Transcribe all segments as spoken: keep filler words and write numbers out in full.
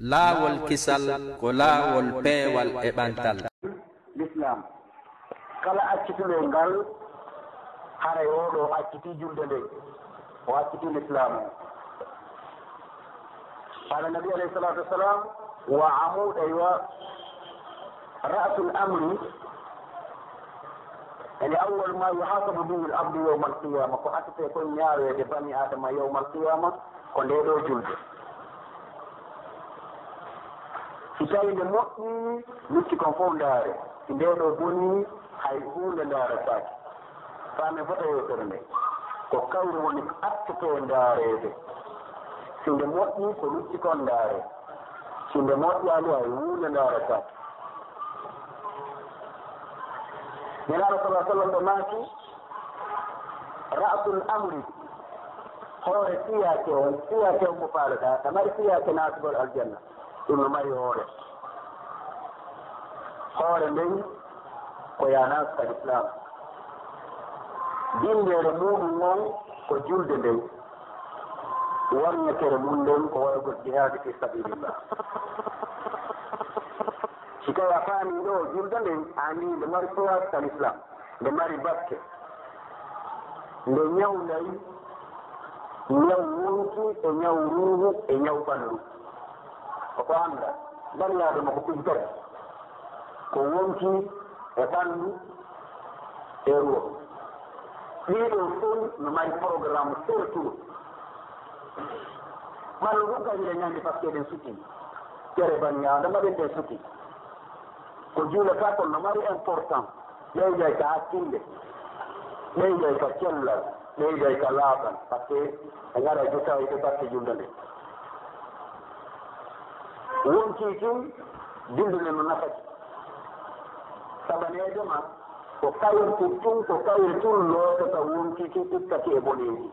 Laawol kisal ko laawol peewal e ɓantal. Lislaam. Kala accituɗo ngal, haray oo ɗoo accitii julde nden, o accitii Lislaam o. Qaala Nabi alayhi salaatu wa salaam, wa amuud, aywa, ra'sul amri, yani awwal ma yuhasabu bihi al abdu yawma al qiyama, ko attete kon ñaaweede bani Aadama yawma al qiyama, ko ndee ɗoo julde. Si tawii nde moƴƴii, lutti kon fof ndaare. Si ndee ɗoo bonii, hay huunde ndaarataake. Faamen fota yewtere nde. Ko kawru woni ko attete ndaareede. Si nde moƴƴii, ko lutti kon ndaare. Si nde moƴƴaali, hay huunde ndaarataake. Nelaaɗo sala sallam ɓe maaki, ra'sul amri, hoore fiyaake on, fiyaake on mo faalaɗaa, ka mari fiyaake naatugol aljanna, ɗum no mari hoore. Hoore nden ko yaa naastu ka lislaam. Binndeere muuɗum on ko julde nden. Warñetere mun nden ko waɗugol jihaadi fi sabilillah. Si tawii a faamii ɗoo julde nden, a anndii nde mari place ka lislaam, nde mari batte, nde ñawnday ñaw wonki e ñaw ruuhu e ñaw ɓanndu. Ko ko annda, bani Aadama ko piiji tati, ko wonki e ɓanndu e ruuhu. Ɗii ɗoo fof no mari programme sertuɗo. Ɓanndu ɗum kadi eɗen anndi, parce que eɗen sutii. Cere bani Aadama ɗen ɗen sutii. Ko juulata kon no mari important. Ɓeyday ka hakkille, ɓeyday ka cellal, ɓeyday ka laaɓal. Parce que ɓe ngaray to tawi ɓe batte julde nde. Wonki kin, julde nde no nafaki. Sabaneede ma, ko kayri tun, ko kayri tun lootata wonki kin, ittaki e boneeji.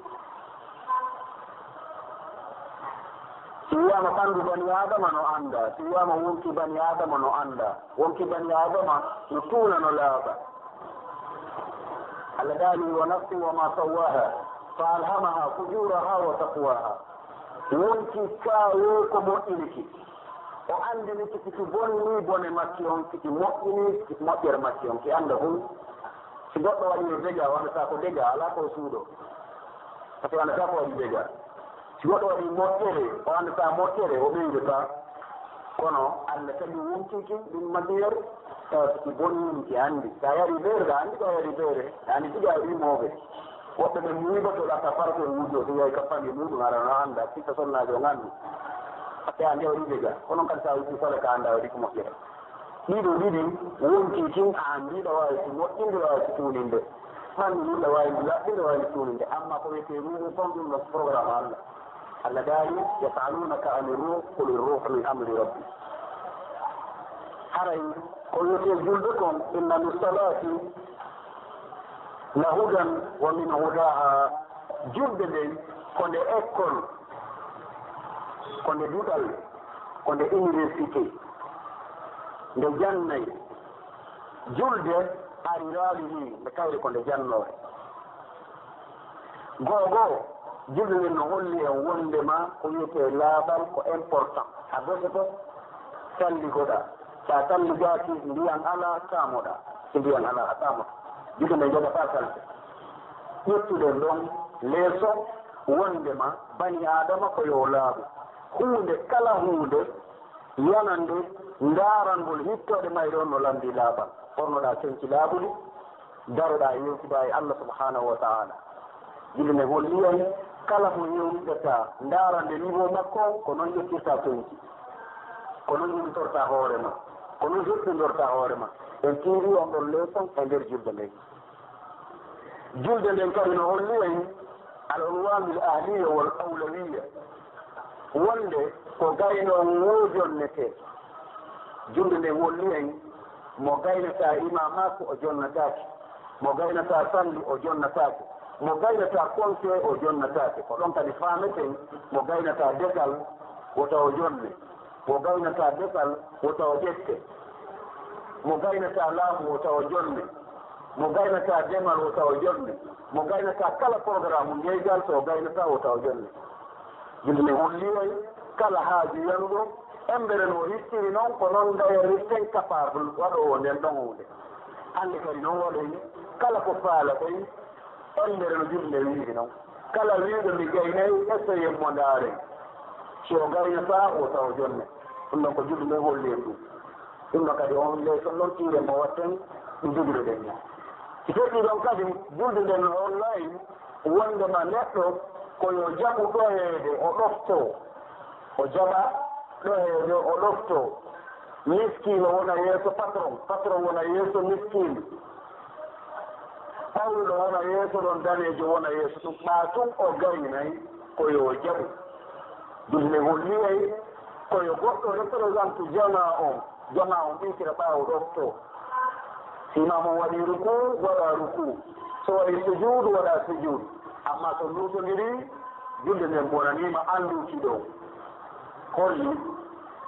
Si wiyaama ɓanndu bani Aadama no annda, si wiyaama wonki bani Aadama no annda, wonki bani Aadama no tuuna no laaɓa. Allah daali, wa nafsin wa ma sawwaha, fa alhamaha fujuraha wa taqwaha. Wonki kaawee ko moƴƴiniki. O anndini ki siki bonni bone makki on, siki moƴƴini siki moƴƴere makki on. Ki annda hun. Si goɗɗo waɗi dega, o anndataa ko dega, alaa ko o suuɗo. Parce que o anndataa ko waɗi dega. Si goɗɗo waɗi moƴƴere, o anndataa moƴƴere, o ɓeydotaa. Kono Allah tagi wonki kin, ɗum matière, tawa siki bonni, ki anndi. Sa yari beere, ɗa anndi ko a yari beere, ɗa anndi tigi a waɗi mooɓe. Woɓɓe ɓe muuyiba to ɗatta parfum wujjo, so yahi ka famille muuɗum, aɗa no annda, sitta sonnaajo on anndi. Atte a ndewri dega, kono kadi sa wutti sole ka annda waɗi ko moƴƴere. Ɗiɗo ɗiɗi, wonki kin a anndiiɗo waawi si moƴƴinde, waawi si tuuninde. Fannu ɗum ɗo waawi ndu laɓɓinde, waawi ndu tuuninde. Amma ko wiyetee ruuhu kon, ɗum ɗo programme Allah. Allah daali, yasalunaka ani ruh, quli ruhu min amri rabbi. Haray ko wiyetee julde kon, inna min salati la hudan wa min hudaha. Julde nden ko nde école, ko nde duɗal, ko nde université, nde jannay. Julde ari raali ni nde kayri ko nde jannoore. Goo goo, julde nden no holli en wonde ma ko wiyetee laaɓal ko important. A bosoto, talligoɗaa. Sa talligaaki, ndiyan alaa, kaamoɗaa. Si ndiyan alaa, a kaamoto. Julde nden jogataa salte. Ƴettuɗen ɗon leeso wonde ma bani Aadama ko yo laaɓu. Huunde kala huunde yanande ndaarangol hittoɗe mayre on no lanndii laaɓal. Ɓornoɗaa conci laaɓuɗi, daroɗaa yewtidaa e Allah subhanahu wa ta'ala. Julde nden holli en kala mo yewtiɗataa ndaarande niveau makko on, ko non ƴettirtaa conci. Ko non yewtortaa hoore ma. Ko non heɓɓindortaa hoore ma. En tiiri on ɗon leeson e nder julde nden. Julde nden kadi no holli en al-unwanul ahliya wal awlawiya, wonde ko gayno on woo jonnetee. Julde nden holli en mo gaynataa imaamaaku o jonnataake, mo gaynataa salli o jonnataake, mo gaynataa conseil o jonnataake. Ko ɗon kadi faameten mo gaynataa desal wota o jonne. Mo gaynataa desal, wota o ƴette. Mo gaynataa laamu, wota o jonne. Mo gaynataa demal, wota o jonne. Mo gaynataa kala programme ngeygal, so o gaynataa, wota o jonne. Julde nden holli en kala haaju yanuɗo Embere no ittiri noon, ko noon dayari ten capable waɗoowo nden ɗon huunde. Hannde kadi noon waɗoyi, kala ko faalaɗen, embere no julde wiiri noon. Kala wiiɗo mi gaynay, essayez mo ndaaren. Si o gaynataa, o tawa jonne. Ɗum ɗon ko julde nden holli en ɗum. Ɗum ɗon kadi on leeson ɗon tiiren mo watten, ɗum jogiɗoɗen mo. Si feƴƴi ɗon kadi, julde nden no holla en wondema neɗɗo ko yo jaɓu ɗoyeede, o ɗoftoo. O jaɓa ɗoyeede, o ɗoftoo. Miskiino wona yeeso patron, patron wona yeeso miskiino. Ɓawluɗo wona yeeso ɗon, daneejo wona yeeso ɗum. Ɓaa tun o gaynay ko yo jaɓu. Julde ngol wi'ay ko yo goɗɗo représente jamaa on. Jamaa on ɓiitira ɓaawo ɗoftoo. Si imaam on waɗii rukuu, waɗaa rukuu. So waɗii sujuudu, waɗaa sujuudu. Ammaa so luutondiri, julde nden bonaniima, anndu ki ɗoo. Holli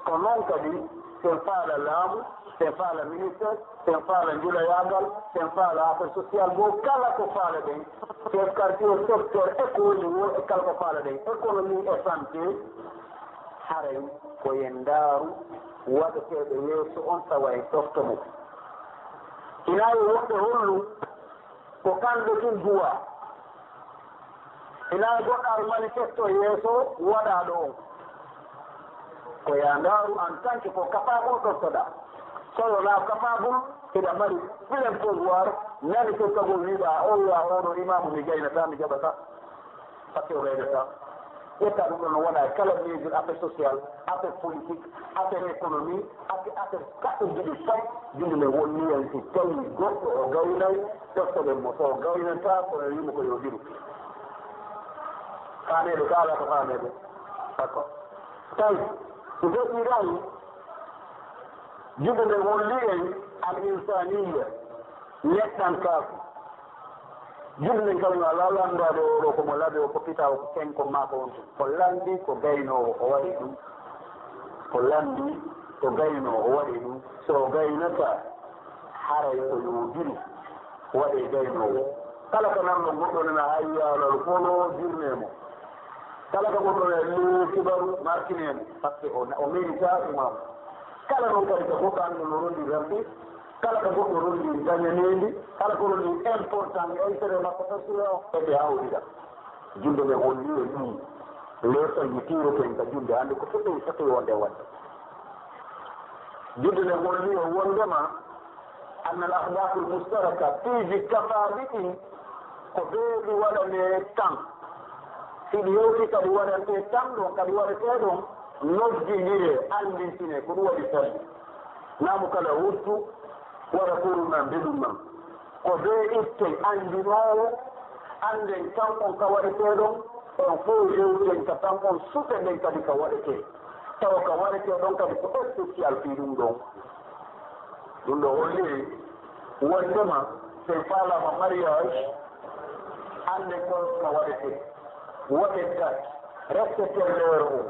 ko noon kadi, sen faala laamu, sen faala ministère, sen faala njulayaagal, sen faala affaire sociale, goo kala ko faalaɗen, chef quartier, secteur, e ko woni woo, e kala ko faalaɗen, économie e santé, haray ko en ndaaru waɗeteeɓe yeeso on tawa en ɗofto mo. Ina e woɓɓe hollu ko kamɓe tun duwa. Ina e goɗɗo ar manifesto yeeso waɗaaɗo on. Ko yaa ndaaru en tant que ko capable ɗoftoɗaa. So wonaa capable, hiɗa mari plein pouvoir, manifesto goo wiɗaa, o wi'a, "Oɗo imaamu mi gaynataa, mi jaɓataa." Parce que o gaynataa. Ƴetta ɗum ɗon no wona e kala mesure affaire sociale, affaire politique, affaire économie, affaire, affaire kaɗɗo jiɗi fof, julde nde wonni en si tawi goɗɗo o gaynay, ɗoftoɗen mo. So o gaynataa, kono en wiimo ko yo ɓiru. Faameede, ko alaa ko faameede. D'accord. Tawi, so feƴƴi ɗon, julde nde holli en al insaniya, neɗɗankaaku. Julde nden kadi no alaa lanndaaɗo oo ɗoo ko mo laɓi, o ko pita, o ko kenko maako on tun. Ko lanndi ko gaynoowo, o waɗi ɗum. Ko lanndi ko gaynoowo, o waɗi ɗum. So o gaynataa, haray ko yo o diru, waɗee gaynoowo. Kala ko nanɗon goɗɗo nana hayya alal folo, dirnee mo. Kala ko goɗɗo nana ley kibaru, markinee mo. Parce que o, o mérita ɗum am. Kala noon kadi ko goɗɗo anndon no rondi ramɗi, kala ko goɗɗo rondi dañaneendi, kala ko rondi important e intérêt makko personnel o, ɓe ɓe hawrira. Julde nde holli en ɗum. Leeson mi tiiroten ka julde hannde ko fuɗɗi foti wonde waɗde. Julde nde holli en wondema anna al ahdaful mustaraka, piiji kafaaɗi ɗin ko beeɓi waɗanee tan. Si ɗi hewti kadi waɗantee tan ɗon, kadi waɗetee ɗon, noddidiree, anndintinee, ko ɗum waɗi salli. Naamu kala wuttu, waɗa kurun nan, mbeɗun nan. Ko bee itte anndinoowo, annden tan on ka waɗetee ɗon, on fow yewten ka tan on suɓe ɗen kadi ka waɗetee. Tawa ka waɗetee ɗon kadi ko spécial fii ɗum ɗon. Ɗum ɗo holli wondema, so en faalaama mariage, annden ko ka waɗetee. Waɗen date, respecten l'heure o.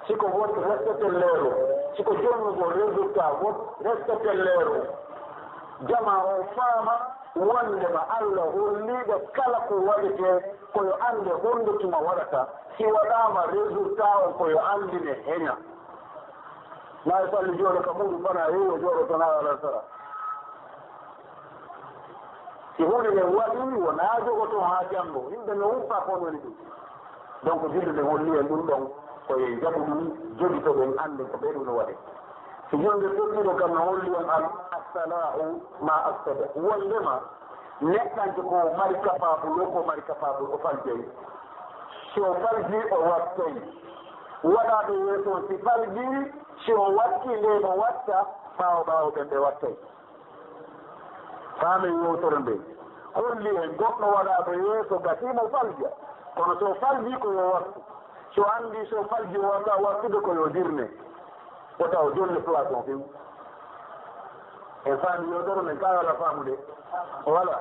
Si ko wot, respecten l'heure o. Si ko jonnugol résultat, wot, respecten l'heure o. Jamaa o faama wondema Allah holliiɓe kala ko waɗetee ko yo annde honde tuma waɗata. Si waɗaama résultat on ko yo anndine heña. Maa e salli jooɗo ka muuɗum fana heewi o jooɗo tan haa alasara. Si huunde nden waɗii, wonaa jogoto haa janngo. Yimɓe no uppa ko woni ɗum. Donc, julde nde holli en ɗum ɗon, ko en jaɓu ɗum, jogito ɗen, annden ko ɓe ɗum no waɗe. Si julde feƴƴiɗo kam no holli en al, assalahu ma afsada. Wondema, neɗɗanke ko mari capable, ko mari capable, o faljay. Si o faljii, o wattay. Waɗaaɓe yeeso on, si faljii, si o wattii nde no watta, ɓaawo ɓaawo ɓen ɓe wattay. Faamen yewtere nden. Holli en goɗɗo waɗaaɗo yeeso gasii mo falja. Kono so o faljii ko yo wattu. So anndii so o faljii o waawataa wattude ko yo dirne. Wota o jonne place on few. En faami yewtere nden kaa wala faamude. Wala.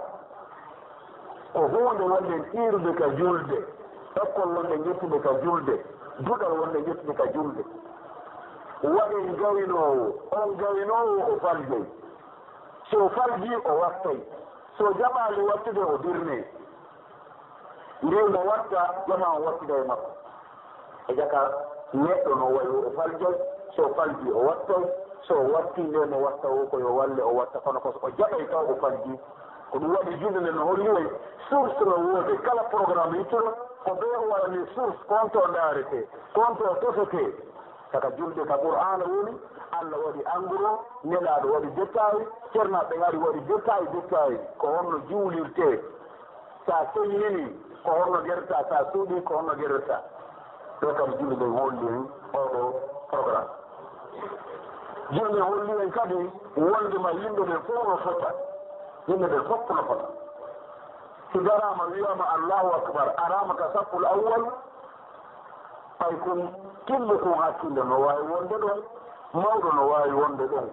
Ko huunde wonde tiirude ka julde. École wonde ƴettude ka julde. Duɗal wonde ƴettude ka julde. Waɗen gaynoowo. On gaynoowo o faljay. Si o faljii, o wattay. Si o jaɓaali wattude, o dirnee. Ndeen mo watta, jamaa o wattuda e makko. E jaka Neɗɗo no wayi o faljay, so o faljii o wattay, so o wattii nde mo watta o ko yo walle o watta, kono ko so o jaɓay taw o faljii. Ko ɗum waɗi julde nde no holli en source no woodi kala programme yittuɗo, ko ɓe o waɗani source, ko on to ndaaretee, ko on to tofetee. Saka julde ka Qur'aana woni, Allah waɗi en gros, Nelaaɗo waɗi détail, Ceerno ɓe ngari waɗi détail, détail, ko honno juulirtee. Sa sennini, ko honno gerta, sa suuɗi, ko honno gerta. Ɗo kam julde nden holli en oɗo programme. Julde holli en kadi wonde ma yimɓe ɓen fof no fota. Yimɓe ɓen fof no fota. Si daraama wiyaama Allahu Akbar, araama ka safful awwal, ɓay kun timmo kun hakkille no waawi wonde ɗon, mawɗo no waawi wonde ɗon.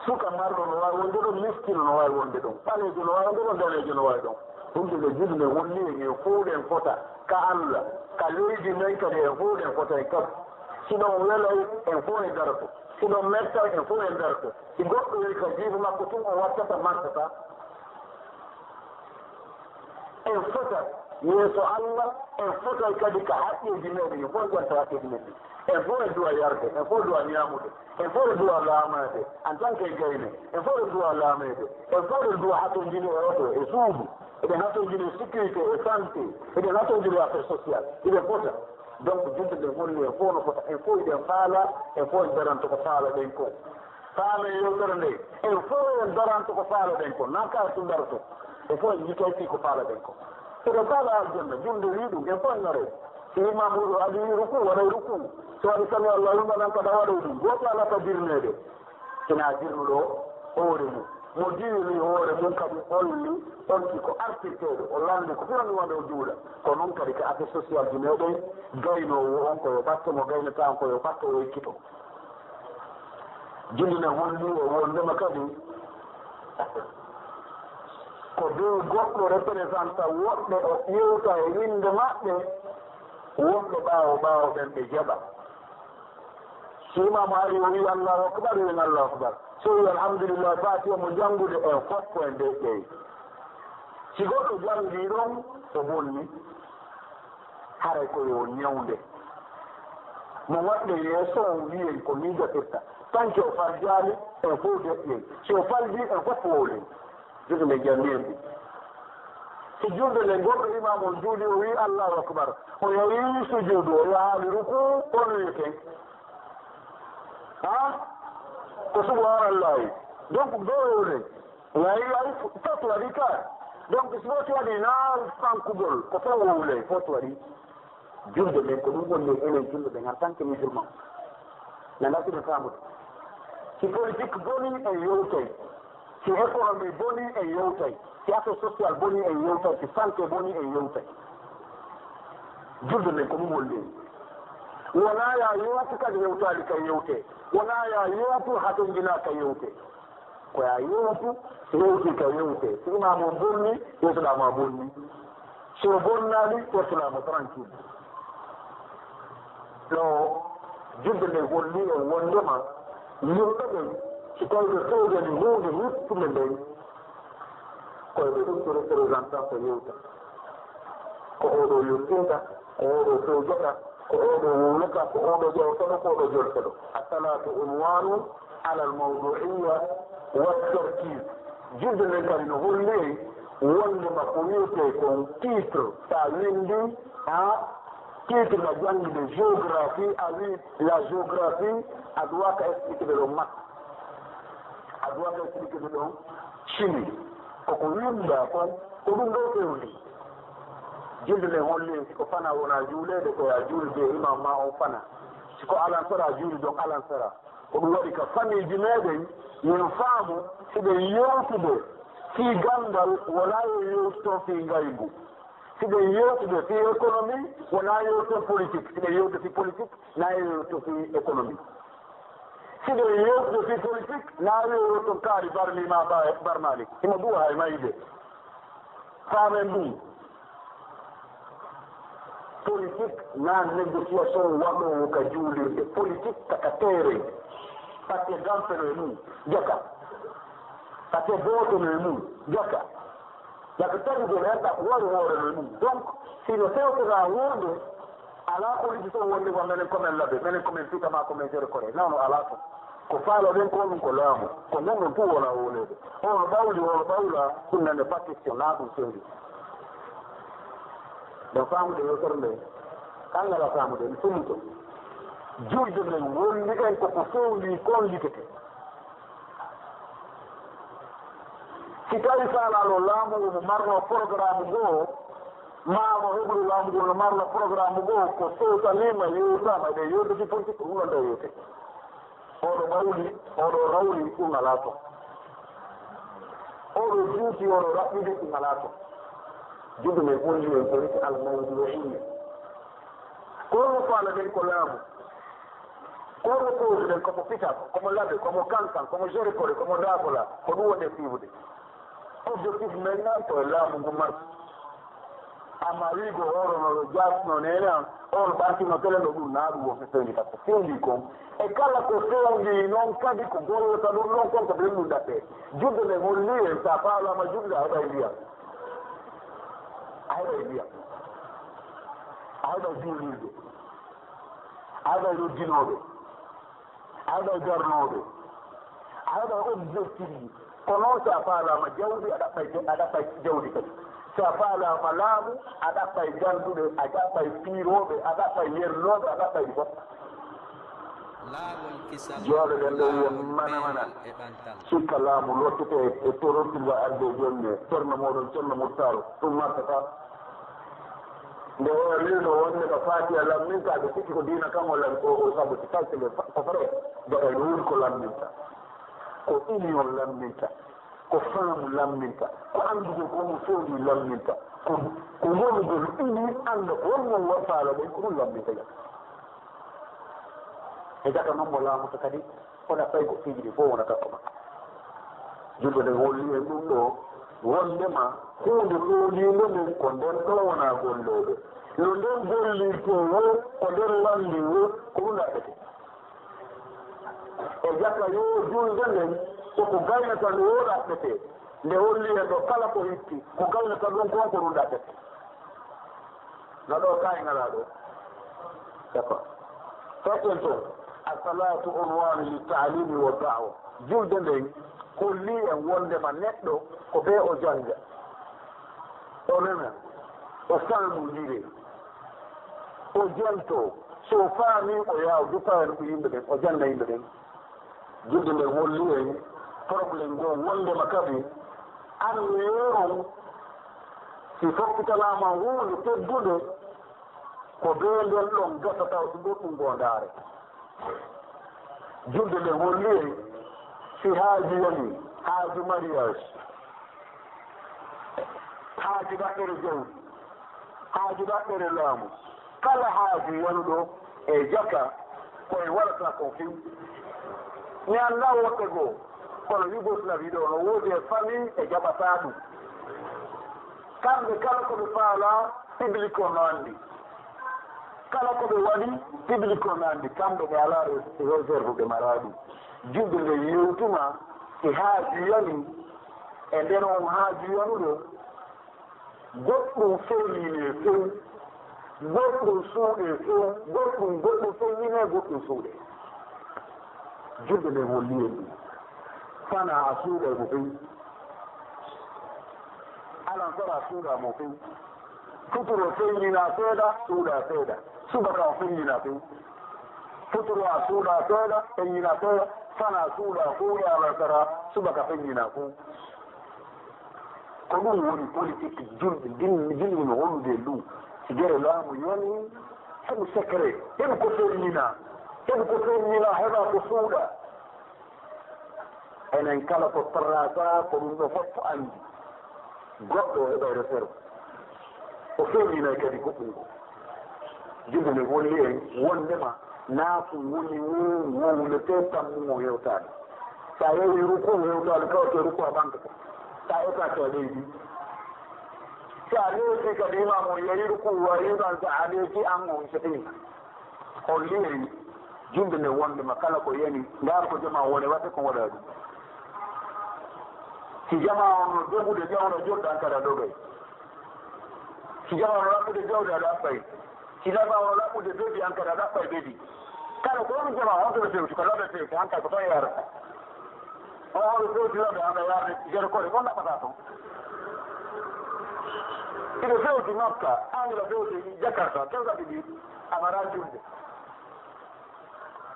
Suka marɗo no waawi wonde ɗon, miskino no waawi wonde ɗon, ɓaleejo no waawi wonde ɗon, daneejo no waawi ɗon. Ɗum ɗum ɓe julɓe holli en, en fof ɗen fota ka Allah, ka leydi men kadi en fof ɗen fota en kadi. Si ɗon welay, en fof en daroto. Si ɗon mettay, en fof en daroto. Si goɗɗo yehi ka jiiba makko tun, o wattata martata. En fota yeeso Allah, en fotay kadi ka haqqeeji meɗen, en fof en ƴanta haqqeeji meɗen. En fof en duwa yarde, en fof en duwa ñaamude, en fof en duwa laamaade en tant que gayne, en fof en duwa laameede, en fof en duwa hatonjine e oto, e suudu, eɗen hatonjine e sécurité, e santé, eɗen hatonjine e affaire sociale, eɗen fota. Donc, julɓe ɓen holli en fof no fota, en fof eɗen faala, en fof en daranto ko faalaɗen kon. Faamen yewtere nde, en fof en daranto ko faalaɗen kon, na kala tun daroto, en fof en yitay fii ko faalaɗen kon. Eɗen faala aljanna, julde wii ɗum, en fof en ŋaray. Si imaam ruɗo adi ruku, waɗay ruku. So waɗi sami Allahu liman hamdah, waɗay ɗum. Gooto alaa ka dirneede. Sinaa dirnuɗo hoore mum. Mo diwini hoore mum kadi holli, holli ko artirteeɗo, o lanndi ko fewndo wonde o juula. Ko noon kadi ka affaire social ji meɗen, gaynoowo on ko yo ɓatto, mo gaynata on ko yo ɓatto, o ekkito. Julde nden holli e wondema kadi ko be goɗɗo representa woɓɓe o ƴeewta e innde maɓɓe, woɓɓe ɓaawo ɓaawo ɓen ɓe jaɓa. Si imaamu ari o wi'i Allahu Akbar, wi'en Allahu Akbar. Si o wi'i Alhamdulillah, Faatiha mo janngude en fof ko en deƴƴey. Si goɗɗo janngii ɗon, o bonni. Haray ko yo ñawnde. Mo waɗde yeeso o wiyen ko nii gasirta. Tanke o farjaali, en fof deƴƴen. Si o faljii, en fof wowlen. Julde nde jamii en ɗum. Si julde nde goɗɗo imaam on juuli, o wi'i Allahu Akbar. O yahi sujuudu, o yahaali ruku, on wiyeten. Ha? Ko subhaanallahi. Donc, ɗo wowlen. Wayi, wayi, fof waɗi ka. Donc, si fof waɗi na fankugol, ko fof wowlay, fof waɗi. Julde men ko ɗum woni enen julɓe ɓen en tant que musulman. Na ngartiri faamude. Si politique boni en yewtay. Si économie boni en yewtay. Si affaire sociale boni en yewtay. Si santé boni en yewtay. Julde men ko ɗum woni. Wona ya yewtu kadi yewtaali ka yewte. Wona ya yewtu hatonjina ka yewte. Ko yaa yewtu, yewti ka yewte. Si imaam on bonni, yeeso-ɗaa ma bonni. Si o bonnaali, ƴettu-ɗaa mo tranquille. Ɗo julde nden holli en wondema yimɓe ɓen, si tawi ɓe fewjani huunde hittunde nden, ko e ɓe ɗum ɓe représentant ko yewta. Ko oɗo yewtinta, ko oɗo fewjata, ko oɗo wowlata, ko oɗo ƴewtoɗo, ko oɗo joltoɗo. Assalatu unwanun alal mawdu'iyya wa tarkiz. Julde nden kadi no holli en wondema ko wiyetee kon titre, sa windi ha titre na janngude géographie, a wi la géographie, a doit ka expliquer ɓe ɗon maths. A doit ka expliquer ɓe ɗon chimie. Koko winda kon, ko ɗum ɗo fewndi. Julde nden holli en, si ko fana wona juuleede, ko ya juulde e imam ma on fana. Si ko alansara, juuli ɗon alansara. Ko ɗum waɗi ka famille ji meɗen, yen faamu, si ɓen yewtude fii ganndal, wona yo yewtu ton fii ngayngu. Si ɓen yewtude fii économie, wona yewtu ton politique. Si ɓen yewtude fii politique, na yo yewtu fii économie. Si ɓen yewtude fii politique, na yo yewtu ton kaari barmi ma ba-, barmani. Himo duwa hay mayde. Faamen ɗum. Politique na négociation waɗoowo ka juulirde. Politique ka ka terrain. Patte gampe no e mum, jaka. Patte booto no e mum, jaka. Jaka tawi ko ɓen ɗaɓɓu waɗi hoore no e mum. Donc, si no fewtata wuurde, Alaa ko liggitoo wonde ko menen ko men labe, menen ko men fitama, ko men jere kore. Nawno alaa toon. Ko faaloɗen ko ɗum ko laamu. Ko ngon ɗon tun wona wooleede. Hono ɓawli, hono ɓawla, ɗum nane pas question, naa ɗum fewndi. Ɗon faamude yewtere nde, kan ngala faamude, mi summito. Julde nden wonni en ko ko fewndi kon liggetee. Si tawi faalano laamu ngu mo marno programme goo, maa mo heɓude laamu ngu no marno programme goo, ko sewtaniima, yewtaama, eɗen yewta si politique, ko ɗum ɗon ɗo yewte. Oɗo ɓawli, oɗo rawli, ɗum alaa toon. Oɗo juuti, oɗo raɓɓiɗi, ɗum alaa toon. Julde men holli en politique almawdu o inni. Ko ɗum faalaɗen ko laamu. Ko ɗum towtuɗen, ko mo fitako, ko mo labe, ko mo kankan, ko mo jerekore, ko mo daakola, ko ɗum woni e fiiwude. Objectif men nan ko e laamu ngu marsi. Amma wiigo oɗo no ɗo jaasno neene an, on ɓantino tele no ɗum naa ɗum won fewndi takko. Fewndi kon. E kala ko fewndi noon kadi ko gollata ɗum ɗon kon ko ɓen ɗum ɗaɓɓe. Julde nde holli en sa faalaama julde a heɓay ndiyam. A heɓay ndiyam. A heɓay juulirde. A heɓay noddinooɓe. A heɓay darnooɓe. A heɓay objectif ji. Ko noon, si a faalaama jawdi, a ɗaɓɓay, a ɗaɓɓay jawdi kadi. Si a faalaama laamu, a ɗaɓɓay ganduɗe, a ɗaɓɓay piirooɓe, a ɗaɓɓay yernooɓe, a ɗaɓɓay ɗi fof. Jooɗoɗen ɗo wiyen mana mana. Sikka laamu lottete e torortirga arde joññe. Ceerno mooɗon, Ceerno Murtaaro, ɗum martata. Nde o wiino wonde ko faati e lamminta, ɓe sikki ko diina kan o lam-, o, o sabu si kalkile fa-, ko fere, ɓe en woni ko lamminta. Ko union lamminta. Ko faamu lamminta. Ko anndugol ko honno fewndi lamminta. Ko, ko wonugol ini annda ko honno wa-, faala ɗen ko ɗum lamminta jam. E jaka noon mo laamuta kadi, kono tawi ko piiji ɗi fof wonata ko makko. Julɓe ɓe holli en ɗum ɗo, wondema huunde ɗooliinde men ko nden ɗo wona gollooɓe. No nden gollirtee wo, ko nden lanndii wo, ko ɗum ɗaɓɓete. E jaka yo julde nden, ko ko gaynata nde wo ɗaɓɓete. Nde holli en ɗo kala ko hitti, ko gaynata ɗum kon ko ɗum ɗaɓɓete. No ɗo kaay ngalaa ɗo. D'accord. Totten toon, as-salaatu unwaanu li taalimi wa da'wa. Julde nden holli en wondema neɗɗo ko bee o jannga. O nana, o faamondire, o janto, so o faami, o yaha, o duppa hen ko yimɓe ɓen, o janna yimɓe ɓen. Julde nden holli en problème goo wondema kadi, anniyee on, si fokkitanaama huunde teddunde, ko bee nden ɗon gasata, o si goɗɗum goo ndaare. Julde nde holli en, si haaju yani, haaju mariage, haaju ɗaɓɓere jawdi, haaju ɗaɓɓere laamu, kala haaju yanuɗo e jaka, ko en waɗata ko few. Mi anndaa woɓɓe goo, kono Yougoslavie ɗo no woodi e famille ɓe jaɓataa ɗum. Kamɓe kala ko ɓe faalaa, public on no anndi. Kala ko ɓe waɗi, public on no anndi. Kamɓe ɓe alaa re-, réserve, ɓe maraa ɗum. Julɓe ɓe yewtuma e haaju yani, e nder on haaju yanuɗo, goɗɗum feeñinee few, goɗɗum suuɗee few, goɗɗum, goɗɗum feeñinee, goɗɗum suuɗee. Julɓe ɓe holli en ɗum. Fanaa a suuɗay mo few. Alansara suuɗaa mo few. Futuro feeñinaa seeɗa, suuɗaa seeɗa. Subaka o feeñinaa few. Futuro a suuɗaa seeɗa, feeñinaa seeɗa. Fanaa suuɗaa fow e alansara, subaka feeñinaa fow. Ko ɗum woni politique julɓe, din-, julɓe no hollude e ɗum. Si gere laamu yoni, heɓu secret, heɓu ko feeñinaa, heɓu ko feeñinaa, heɓa ko suuɗaa. Enen kala ko trasa, ko ɗum ɗo fof anndi. Goɗɗo o heɓay réserve. O feeñinay kadi goɗɗum ko. Julɓe ne holli en wondema naafu woni wo wowletee tammu o hewtaade. Sa yehi ruku hewtaade, kawte ruku a ɓantata. Sa etaake a leydi. Sa leyti kadi imam o yehi ruku, a yiɗan sa a leyti an on seɗɗa. Holli en julde nde wondema kala ko yani, ndaar ko jama woni waɗde ko waɗa ɗum. Si jama on no dogude jawra joddan kada dogay. Si jama on no raɓɓude jawdi aɗa abbay. Ina ma o ɗaɓɓude bebi, an kadi a ɗaɓɓay bebi. Kala ko ɗum jama, on ɗo fewti, ko ɗo ɓe fewti, han kadi ko toon yaarata. On ɗo fewti ɗo ɓe, an a yaarde jere kore, on ɗaɓɓata toon. Ina fewti Makka, an ina fewti Jakarta, kewɗa ɗiɗi, a mara julde.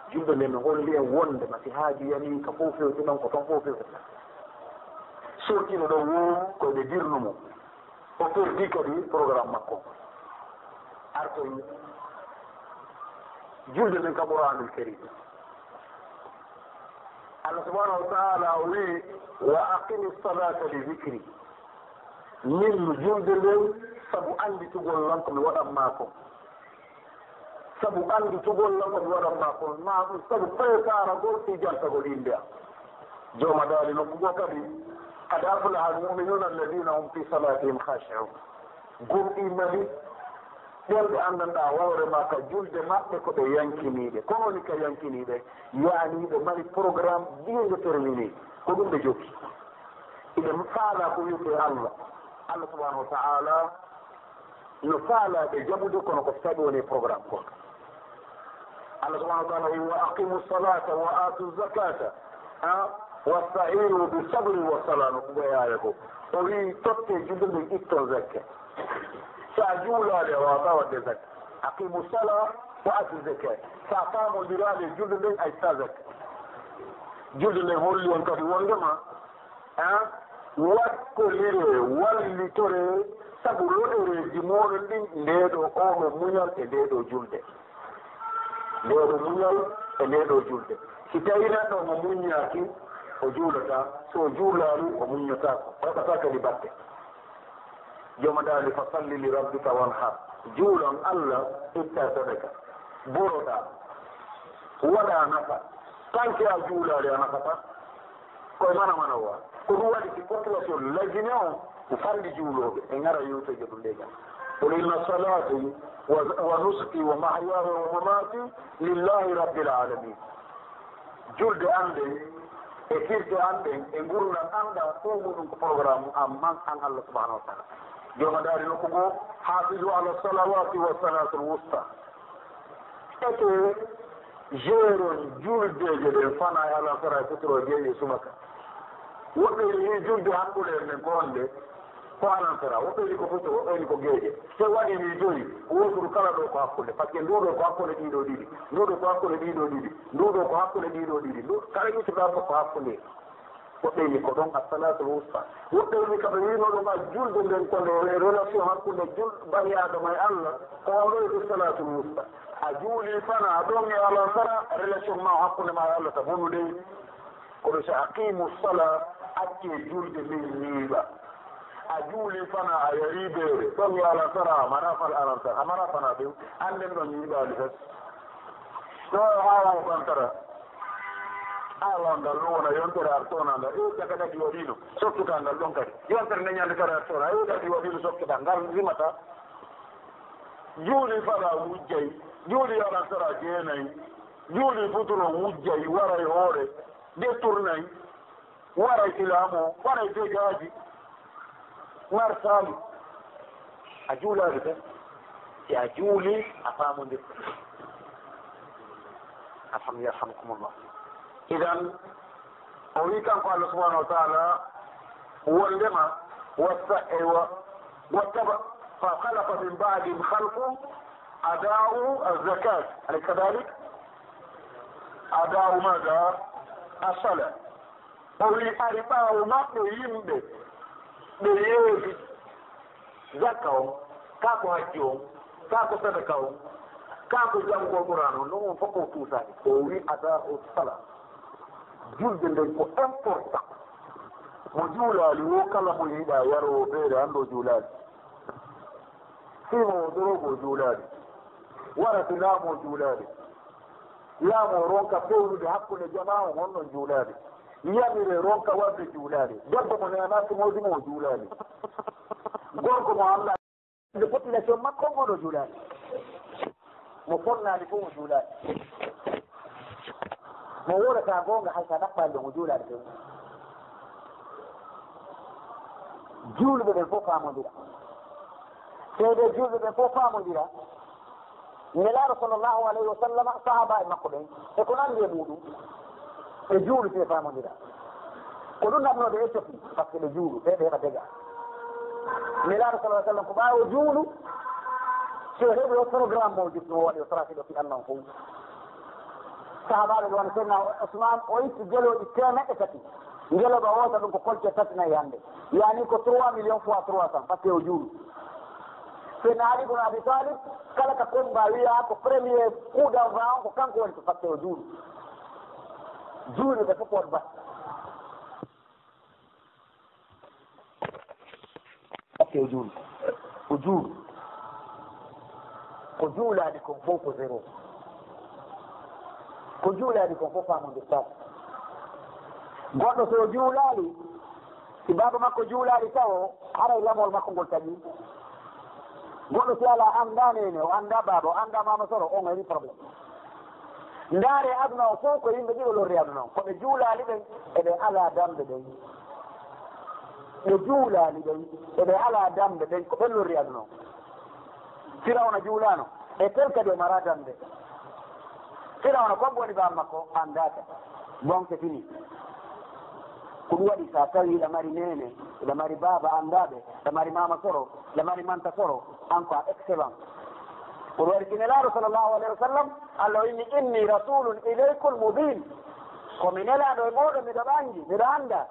Julde nden no holli en wonde ma si haaju yanii ka fof fewti ɗon, ko toon fof fewti. Sortino ɗon woo ko ɓe dirnu mo. O perdi kadi programme makko. Artoy julde nden ka Qur'anul Karim. Allah subhanahu wa ta'ala o wi, "Wa aqimi salata li zikri." Min mi julde nden sabu annditugol lan ko mi waɗan maa kon. Sabu annditugol lan ko mi waɗan maa kon. Maa ɗum sabu preparagol fii jantagol innde am. Jooma daali nokku goo kadi, "Qad aflaha al-mu'minuna alladhina hum fi salatihim khashi'un." Gomɗii mali ɓen ɓe anndanɗaa hoore maa ka julde maɓɓe ko ɓe yankiniiɓe. Ko woni ka yankiniiɓe? Yaani ɓe mari programme bien déterminé. Ko ɗum ɓe jokki. Iɓe faalaa ko wi'etee Allah. Allah subhanahu wa ta'ala no faalaa ɓe jaɓude kono ko saɗi woni e programme kon. Allah subhanahu wa ta'ala wi, "Wa aqimu salata wa atu zakata, ha, wasta'inu bi sabri wa sala," no ko ɓe yaaya ko. O wi, "Totte julde nden, itton zakke." Si a juulaali, a waawataa waɗde zakke. Aqimu sala wa atu zakat. Si a faamondiraali e julde nden, a ittaa zakke. Julde nden holli on kadi wondema, ha, wakkolire, wallitore, sabu loɗereeji mooɗon ɗin, ndee ɗoo, oo ɗoo muñal e ndee ɗoo julde. Ndee ɗoo muñal e ndee ɗoo julde. Si tawii neɗɗo mo muññaaki, o juulataa. So o juulaali, o muññataako. O heɓataa kadi batte. Jooma daali, "Fa salli li rabbika wanhar." Juulon Allah, itta sadaka. Boroɗaa. Waɗaa nafa. Tanke a juulaali a nafataa. Koye mana mana wa. Ko ɗum waɗi si population lajine on, ko fanndi juulooɓe. En ngara yewtoyde ɗum ɗe jam. "Qul inna salati wa, wa nusuki wa mahyaya wa mamati lillahi rabbil alamin." Julde an nden, e firde an ɗen, e ngurndan an ɗan, fow muɗum ko programme an man an Allah subhanahu wa ta'ala. Jooma daali nokku goo, "Hafizu ala salawati wa salatul wusta." Ete jeeron juldeeje ɗen fana e alansara e futuro jeeyi e subaka. Woɓɓe ni julde hakkunde en nden ko honde? Ko alansara, woɓɓe ni ko futuro, woɓɓe ni ko geeƴe. So waɗi ni joyi, wooturu kala ɗo ko hakkunde. Par ce que ndu ɗo ko hakkunde ɗii ɗo ɗiɗi, ndu ɗo ko hakkunde ɗii ɗo ɗiɗi, ndu ɗo ko hakkunde ɗii ɗo ɗiɗi, ndu kala yittuɗaa fof ko hakkunde. Woɓɓe ni ko ɗon as-salatul wusta. Woɓɓe ni ka ɓe wiino ɗum a julde nden ko nde relation hakkunde jul-, bani Adama e Allah, ko on ɗo e salatul wusta. A juuli fana, a ɗon e alansara, relation ma hakkunde ma e Allah ta bonude. Kono so aqimu sala, acce julde nden ñiiɓa. A juuli fana, a yari beere, ɗon e alansara, a mara fal alansara, a mara fana ɓew, an nden ɗon ñiiɓaali fes. Ɗo e haawa o ɓantara. Haawa ngal ɗo wona yontere artoona ngal. E caka ɗaɗi waɗiino, sokkitaa ngal ɗon kadi. Yontere nde ñande kadi artoona, e ɗaɗi waɗiino, sokkitaa ngal rimata. Juuli fala wujjay, juuli alansara jeenay, juuli futuro wujjay, waray hoore, detturnay. Waray silaamu o, waray degaaji, marsaali. A juulaali tan. Si a juuli, a faamondir. Alhamdu, yarhamukumullah. Idan, o wi kanko Allah subhanahu wa ta'ala, wondema, wasta-, eywa, wattaba, fa khalafa min ba'dihim khalfun ada'u az-zakat. Alaysa kadhalik? Ada'u madha? As-salah. O wi ari ɓaawo maɓɓe yimɓe ɓe yeebi zakka on, kaa ko hajji on, kaa ko sadaka on, kaa ko janngol Qur'aan on, non on fof ko tuusaani. O wi ada'u sala. Julde nden ko important. Mo juulaali wo kala mo yiɗaa yaroowo beere, anndo o juulaali. Fiimoowo dorogo o juulaali. Wara si laamu o juulaali. Laamu o ronka fewnude hakkunde jamaa on, honɗon juulaali. Yamire ronka waɗde juulaali. Debbo mo neanaaki moodi mo o juulaali. Gorko mo Allah nde population makko on, on o juulaali. Mo fonnaali fof o juulaali. Mo wolata goonga hay sa ɗaɓɓaali ɗon o juulaali fof. Juulɓe ɓen fof faamondira. Seede juulɓe ɓen fof faamondira. Nelaaɗo sallallahu alayhi wa sallam, sahaabaaɓe makko ɓen, e ko nanndi e muuɗum, ɓe juulu ɓe faamondira. Ko ɗum naɓnoo ɓe Éthiopie, par ce que ɓe juulu, ɓe ɓe heɓa dega. Nelaaɗo sallallahu alayhi wa sallam, ko ɓaawo juulu, si o heɓi o programme mo jottuno waɗi o sarati ɗo fi annan fof. Sahaabaaɓe ɓe wano Seydina Ousmane, o itti gelooɗi teemeɗɗe tati. Ngelooba wota ɗum ko kolte tati nayi hannde. Yani ko trois millions fois trois cents, par ce que o juulu. Seydina Ali ibn Abi Talib, kala ka combat wiya ko premier coup d'envoi on ko kanko woni, ko par ce que o juulu. Juuluɓe fof woto bat. Atte o juulu. O juulu. Ko juulaani kon fof ko zéro. Ko juulaani kon fof faamondirtaake. Goɗɗo so o juulaali, si baaba makko juulaali tawo, haray lamol makko ngol taƴi. Goɗɗo si alaa, anndaa neene, o anndaa baaba, o anndaa maama soro, on heɓi problème. Ndaare aduna o fof ko yimɓe ɗiɗo lorri aduna o. Ko ɓe juulaali ɓen, e ɓe alaa damɓe ɓen. Ɓe juulaali ɓen, e ɓe alaa damɓe ɓen, ko ɓen lorri aduna o. Firawna juulaano, e tel kadi o maraa damɓe. Firawna, ko woni baaba makko? Anndaaka. Bon, c'est fini. Ko ɗum waɗi, so a tawi hiɗa mari neene, hiɗa mari baaba anndaaɓe, hiɗa mari maama soro, hiɗa mari manta soro, an ko a excellent. Ko ɗum waɗi, si Nelaaɗo sallallahu alayhi wa sallam, Allah o inni, "Inni rasulun ilaykum mubin." Ko mi nelaaɗo e mooɗon, miɗo ɓangi, miɗo annda.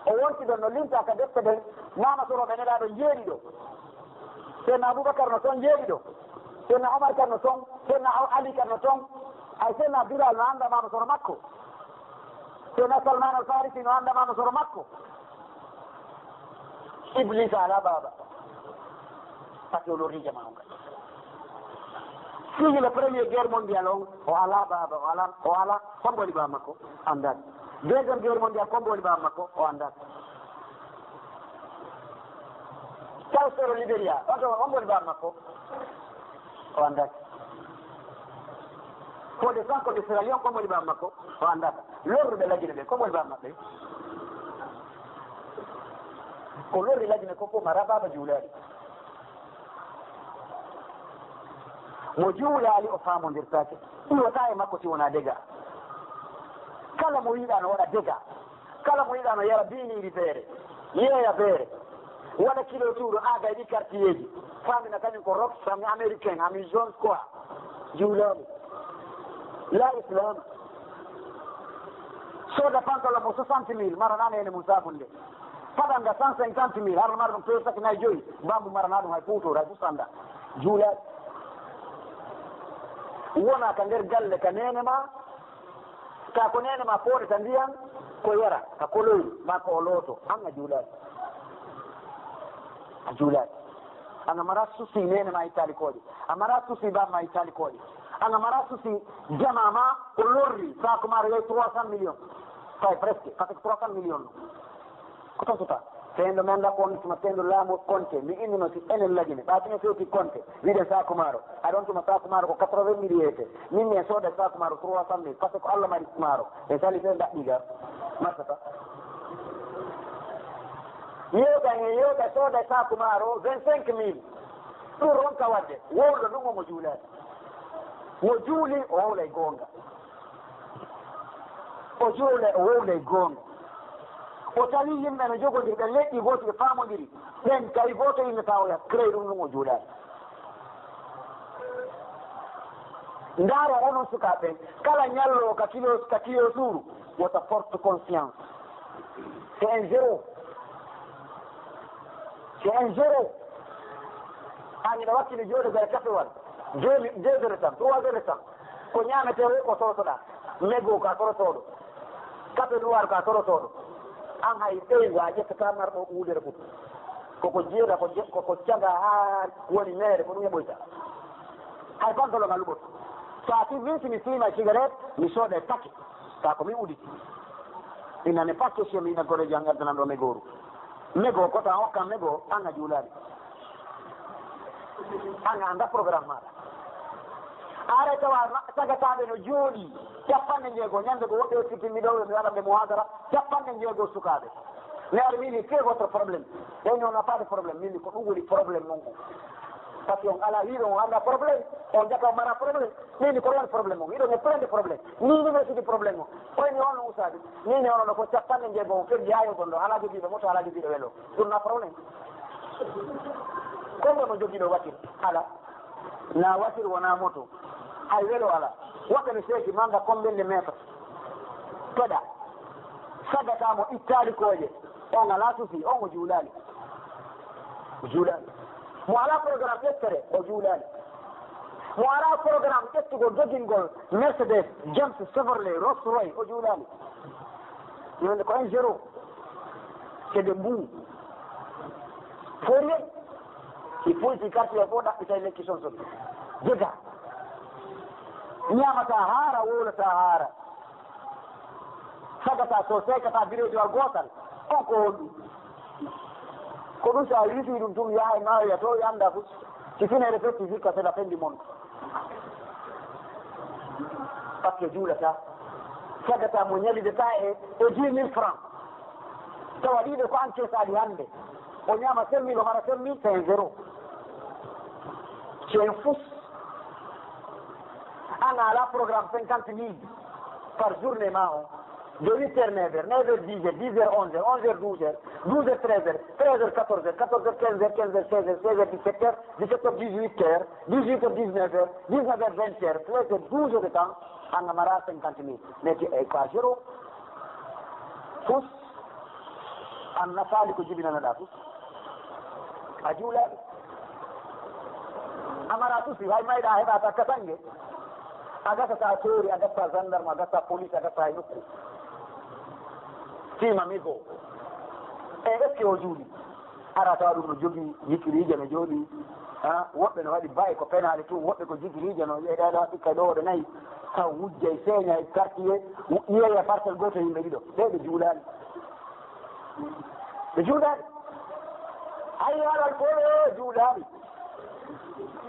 O wonti ɗon no linta ka defte ɗen, maama soro ɓe nelaaɗo jeeɗiɗo. Seydina Abubakar no ton jeeɗiɗo. Seydina Omar kan no ton, Seydina Ali kan no ton. Ay, Seydina Bilal no annda maama soro makko. Seydina Salman Al Farisi no annda maama soro makko. Iblisa alaa baaba. Par ce que o lorri jamaa on kadi. Sigi le premier guerre mondiale on, o alaa baaba, o alaa, o alaa, hombo woni baaba makko? Anndaaka. Deuxième guerre mondiale, hombo woni baaba makko? O anndaaka. Taw soro Liberia, on ɗon, hombo woni baaba makko? O anndaaka. Fodé Sankoné Sierra Leone, hombo woni baaba makko? O anndaaka. Lorruɓe Lagine ɓe, hombo woni baaba maɓɓe? Ko lorri Lagine ko, ko maraa baaba juulaali. Mo juulaali o faamondirtaake. Iwata e makko si wonaa dega. Kala mo yiɗaa no waɗa dega. Kala mo yiɗaa no yara biiniiri beere, yeeya beere, waɗa kilo tuuru, aaga e ɗi quartierji, faamina kañum ko rock, sami américain, ami Jones quoi. Juulaali. La Islam. Sooda pantalon mo soixante mille, marana neene mum saafunde. Paɗanga cent cinquante mille, hara mara ɗum peesaki nayi joyi, bambu marana ɗum hay puutoor, hay fus annda. Juulaali. Wona ka nder galle ka neene ma, ka ko neene ma fooɗata ndiyan, ko yara, ka koloyru, ma ko o looto, an a juulaali. A juulaali. An a mara souci neene ma ittaali kooƴe. A mara souci baaba ma ittaali kooƴe. An a mara souci jamaa ma ko lorri, saako maaro yahi trois cent millions. Tawi presque, parce que trois cent millions no. Ko tosotaa? Tendo men da kon tuma tendo laamu konte, mi innuno si enen Lagine. Ɓa tuma fewti konte, wiɗen saako maaro. Aɗon tuma saako maaro ko quatre-vingt mille yeete. Min mi en sooda saako maaro trois cent mille, parce que ko Allah mari maaro. En sali fe ndaɗɗi ga. Marsata. Yewta he yewta sooda saako maaro vingt-cinq mille. Ɗum ronka waɗde. Wowlo ɗum omo juulaani. Mo juuli, o wowlay goonga. O juulay, o wowlay goonga. O tawi yimɓe no jogodiri, ɓe leƴƴi gooti, ɓe faamodiri. Ɓen tawi gooto innata o yah, crée ɗum, ɗum o juulaani. Ndaaro onon sukaaɓe ɓen, kala ñallo ka kilo, ka kilo suuru, wota porte conscience. C'est un zéro. C'est un zéro. An ina wakkili jooɗo gara cafewal. Deux, deux heures de temps, trois heures de temps. Ko ñaametee woo ko sorotoɗaa. Mego ka sorotooɗo. Kafe luwaaru ka sorotooɗo. An hay ɓeyngu a ƴettataa marɗo uulere fof. Koko jeeɗa, ko je-, koko caga haa woni meere, ko ɗum heɓoyta. Hay pantalon a luɓoto. So a fi-, min si mi fiima cigarette, mi sooda e paquet. Ka ko mi uditi. Ina ne paquet chez mi ina gore jang addananɗo megooru. Mego ko tan hokkan mego, an a juulaani. An a anndaa programme maaɗa. Aray tawa ma-, sagataaɓe no jooɗii, capanɗe njeego, ñande ko woɓɓe ekkiti mi ɗo, mi waɗa ɓe muhadara, capanɗe njeego sukaaɓe. Mi ari, min, c'est votre problème. Ɓe, non, n'a pas de problème. Min, ko ɗum woni problème mon on. Parce que on alaa wiiɗo on anndaa problème, on jaka on mara problème. Nii ni ko ɗon problème on, wiiɗo on e plein de problème. Nii ni no sigi problème on. Koy ni on ustaadu, nii ni on no ko capanɗe njeego on keddi haa yoɓon ɗo, alaa jogiiɗo moto, alaa jogiiɗo welo. Ɗum na problème. Ko mbo no jogiiɗo watir? Alaa. Na watir wona moto. Hay welo alaa. Woɓɓe no seeki manga combien de mètres. Toɗa. Saggata mo ittaali kooƴe. On alaa sufi, on o juulaali. O juulaali. Mo alaa programme ƴettere, o juulaali. Mo alaa programme ƴettugol dogingol Mercedes, James, Chevrolet, Rolls Royce, o juulaali. Yonde ko un zéro. C'est de mbu. Faut rien. Il faut si quartier fof ɗaɓɓitay lekki son son. Jega. Ñaamata haara, wowlata haara. Sagata so seekata bireediwal gootal, on ko honɗum? Ko ɗum so a witii ɗum tun yaha e maayo to, annda fof. Si fineede fetti, hikka seɗa fendi mon. Parce que juulata. Sagata mo ñalidata e, e dix mille francs. Tawa ɗiɗo ko encaissaaɗi hannde. O ñaama cinq mille, o mara cinq mille, c'est un zéro. C'est un fou. An a alaa programme cinquante mille par journée ma o. De huit heures, neuf heures, neuf heures, dix heures, dix heures, onze heures, onze heures, douze heures, douze heures, treize heures, treize heures, quatorze heures, quatorze heures, quinze heures, quinze heures, seize heures, seize heures, dix-sept heures, dix-sept heures, dix-huit heures, dix-huit heures, dix-neuf heures, dix-neuf heures, vingt heures, treize heures, douze heures de temps, an a mara cinquante mille. Mais tu es quoi, zéro? Fus. An nafaali ko jibinanoɗaa fus. A juulaali. A mara susi, hay mayɗa heɓata kasange. A gasata toori, a gasata gendarme, a gasata police, a gasata hay nokku. Tima migo. E est-ce que o juuli? Ara tawa ɗum no jogii jikiriije no jooɗi. Ha, woɓɓe no waɗi baye ko penaali tun, woɓɓe ko jikiriije no yeɗaɗa ɗikka ɗo ɗo nayi. Taw wujjay, seeñay, quartier, yeeya parcelle gooto yimɓe ɗiɗo. Ɓe ɓe juulaali. Ɓe juulaali. Hayya alal fole juulaali.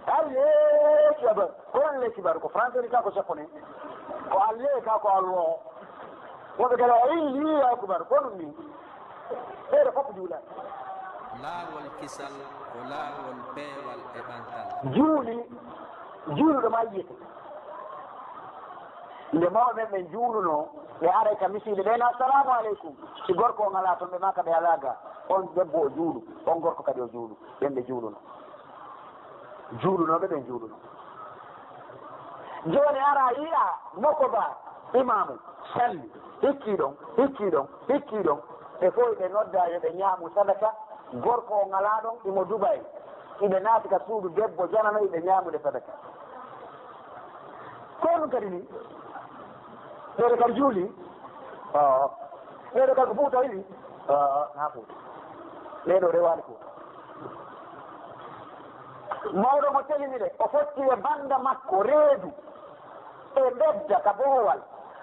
Allahu akbar. Ko Allahu akbar, ko français ni ka ko japonais. Ko Allah ka ko Allah. Woɓe kala o inni Allahu akbar, ko ɗum ni. Ɓeeɗo fof juulaali. Laawol kisal ko laawol peewal e ɓantal. Juuli, juuluɗo ma yiyete. Nde mawɓe men ɓen juulunoo, ɓe aray ka misiide ɓen, "Assalamu aleykum." Si gorko on alaa ton, ɓe maaka ɓe alaa ga. On debbo o juulu, on gorko kadi o juulu. Ɓen ɓe juulunoo. Juulunooɓe ɓen juulunoo. Jooni ara yi'a moko ba imaamu salli, hikkii ɗon, hikkii ɗon, hikkii ɗon. Ɓe fof ɓe noddaa yo ɓe ñaamu sadaka. Gorko on alaa ɗon, imo Dubai. Iɓe naati ka suudu debbo janano, iɓe ñaamude sadaka. Ko ɗum kadi ni? Ɓeeɗo kadi juuli? Oo. Ɓeeɗo kadi ko Fuuta iwi? Oo, naa Fuuta. Ɓeeɗo rewaani Fuuta. Mawɗo mo telini de, o fotti e bannda makko reedu e bedda ka boowal.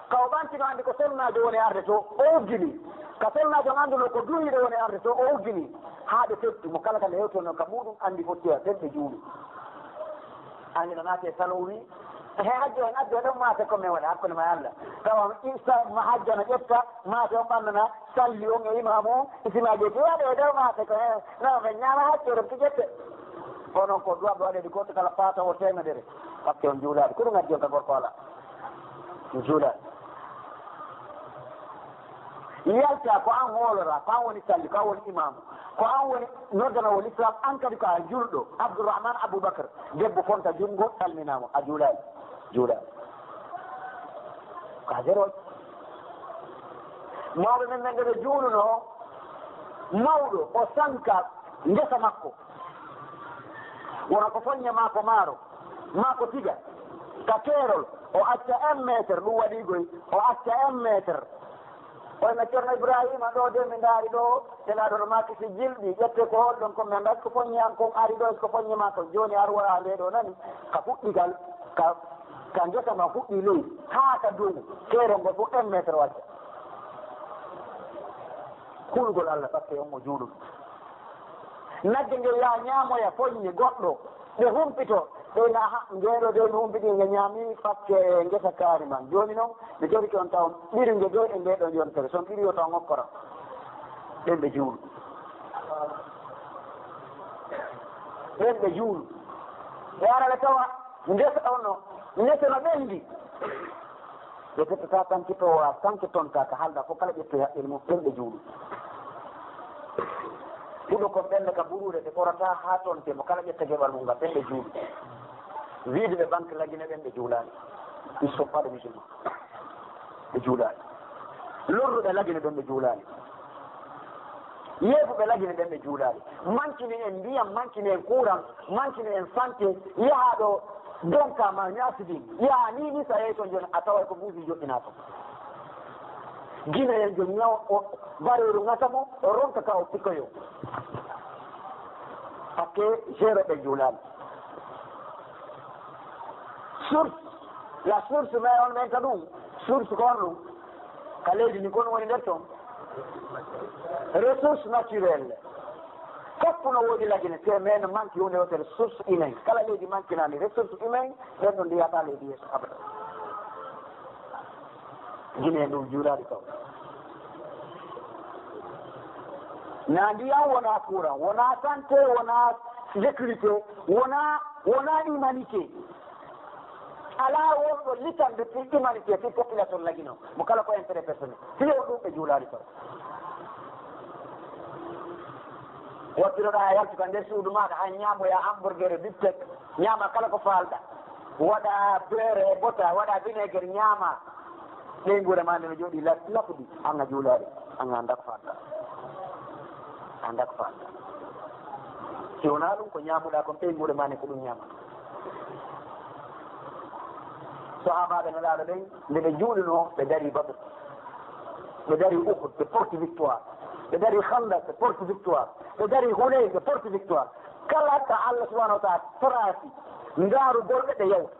Ka o ɓantino anndi ko sonnaajo woni arde to, o uggini. Ka sonnaajo on anndunoo ko duhiiɗo woni arde to, o uggini. Haa ɓe tetti mo, kala ka nde hewtonoo ka muuɗum, anndi fotti e ɓen ɓe juulu. Anndi no naati e salon wii, "He hajjo en addu e ɗon maate ko men waɗa hakkunde ma e Allah." Tawa isa ma hajja no ƴetta, maate on ɓannana, salli on e imaamu on, isimaaji e waɗe e ɗon maate ko he, no men ñaama hajjo ɗon ki ƴette. Kono ko duwa ɓe waɗe ɗi goto kala paata o teemedere. Parce que on juulaade. Ko ɗum addi on ka gorko alaa. Juula. Yalta ko an hoolora, ko an woni salli, ko an woni imaamu, ko an woni noddanowo l'islam, an kadi ko a julɗo. Abdourahmane Aboubacar, debbo fonta junngo, salminaama, a juulaali, juulaali. Ko a zéro. Mawɓe men ɓen ɓe juulunoo, mawɗo o sanka ngesa makko. Wona ko foññe maa ko maaro, maa ko tiga, ka keerol, o acca un mètre, ɗum waɗi goy, o acca un mètre. Oy no Ceerno Ibrahima ɗo de, mi ndaari ɗo, Nelaaɗo no maaki si jilɗi, ƴette ko holɗon, ko mi anndaa ko foññe an kon ari ɗo, ko foññe maa kon. Jooni ar wara nde ɗo nani, ka fuɗɗigal, ka, ka ngesa ma fuɗɗi ley, haa ka dow, keerol ngol fof un mètre o acca. Hulugol Allah, parce que on mo juuluɗo. Nagge nge yaa ñaamoya foññe goɗɗo, ɓe humpito, ɓe na, "Aha, ngeeɗo de mi humpiti, nge ñaami fakke ngesa kaari man. Jooni noon, mi torike on taw ɓiru nge doy e nde ɗo yontere, so on ɓiri o taw ngokkora." Ɓen ɓe juulu. Ɓen ɓe juulu. Ɓe ara ɓe tawa ngesa on no, ngesa no ɓenndi. Ɓe tottata tanki to wa, tanki tonta ka halda fof kala ƴettoya ilmu, ɓen ɓe juulu. Huɗo kon ɓennde ka buruure, ɓe ɓorata haa tonte mo kala ƴetta geɓal mum ngal, ɓen ɓe juulu. Wiide ɓe banque lagine, ɓen ɓe juulaani. Ils sont pas des musulmans. Ɓe juulaani. Lorruɓe lagine, ɓen ɓe juulaani. Yeefuɓe lagine, ɓen ɓe juulaani. Mankini en ndiyam, mankini en courant, mankini en santé, yahaa ɗo donka ma ñaasidi, yahaa ni, ni sa yehi toon jooni, a taway ko buusi joɗɗinaa toon. Guinéen jo ñaw o, bareeru ŋata mo, o ronka ka o pikkoyo. Parce que zéro ɓe juulaani. Source, la source, mais on menta ɗum. Source ko on ɗum. Ka leydi ndi, ko on woni nder toon. Ressource naturelle. Fof no woodi lagine, te mais no manque huunde wootere, ressource humaine. Kala leydi manquinaani ressource humaine, ɓen ɗon ndiyata leydi yeeso abada. Guinée ɗum juulaali taw. Na ndiyam, wona courant, wona santé, wona sécurité, wona, wona humanité. Alaa wonɗo litan de pour humanité, pour population lagino. Mo kala ko intérêt personnel. Fiyo ɗum ɓe juulaali taw. Wattiroɗaa a yaltu ka nder suudu maaɗa, a ñaamoya hamburger e biftek, ñaama kala ko faalɗa. Waɗa beurre e bota, waɗa vinaigre, ñaama. Ɓeynguure ma nde no jooɗi la-, lafdi, an a juulaali, an a anndaa ko faalɗa. A anndaa ko faalɗa. Si wonaa ɗum, ko ñaamuɗaa kon, ɓeynguure ma ne ko ɗum ñaamata. Sahaabaaɓe Nelaaɗo ɓen, nde ɓe juulunoo, ɓe darii Badr, ɓe darii Uhud, ɓe porti victoire, ɓe darii Khandak, ɓe porti victoire, ɓe darii Hunayn, ɓe porti victoire. Kala ka Allah subhanahu wa ta'ala trasi ndaarugol ɓe, ɓe yawta.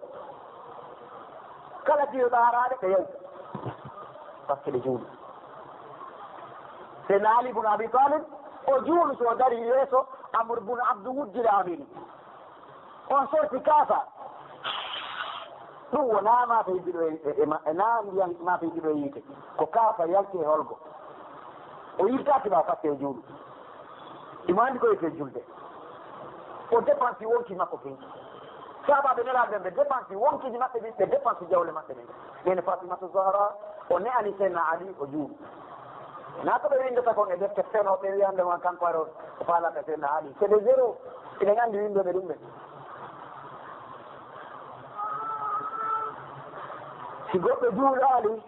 Kala diyo ɗaaraaɗe, ɓe yawta. Parce que ɓe juuli. Seydina Ali ibn Abi Talib, o juulu so o darii yeeso Amr ibn Abdu Wuddil Amini. On sorti kaafa. Ɗum wonaa maafe yiɗuɗo e, e, e ma-, e naa ndiyam maafe yiɗuɗo e yiite. Ko kaafa yalti e holgo. O yiltaaki ma fatte e juulu. Imo anndi ko wiyetee julde. O dépensi wonki makko kin. Sahaabaaɓe Nelaaɗo ɓen, ɓe dépensi wonkiiji maɓɓe ɗin, ɓe dépensi jawle maɓɓe ɗen. Nene Fatimatu Zahra, o ne'ani Seydina Ali, o juulu. Na ko ɓe winndata kon e defte feno, ɓe wiyande ma kanko aɗo, o faalaka Seydina Ali. C'est des zéros. Eɗen anndi winndooɓe ɗum ɓe. Si goɗɗo juulaali,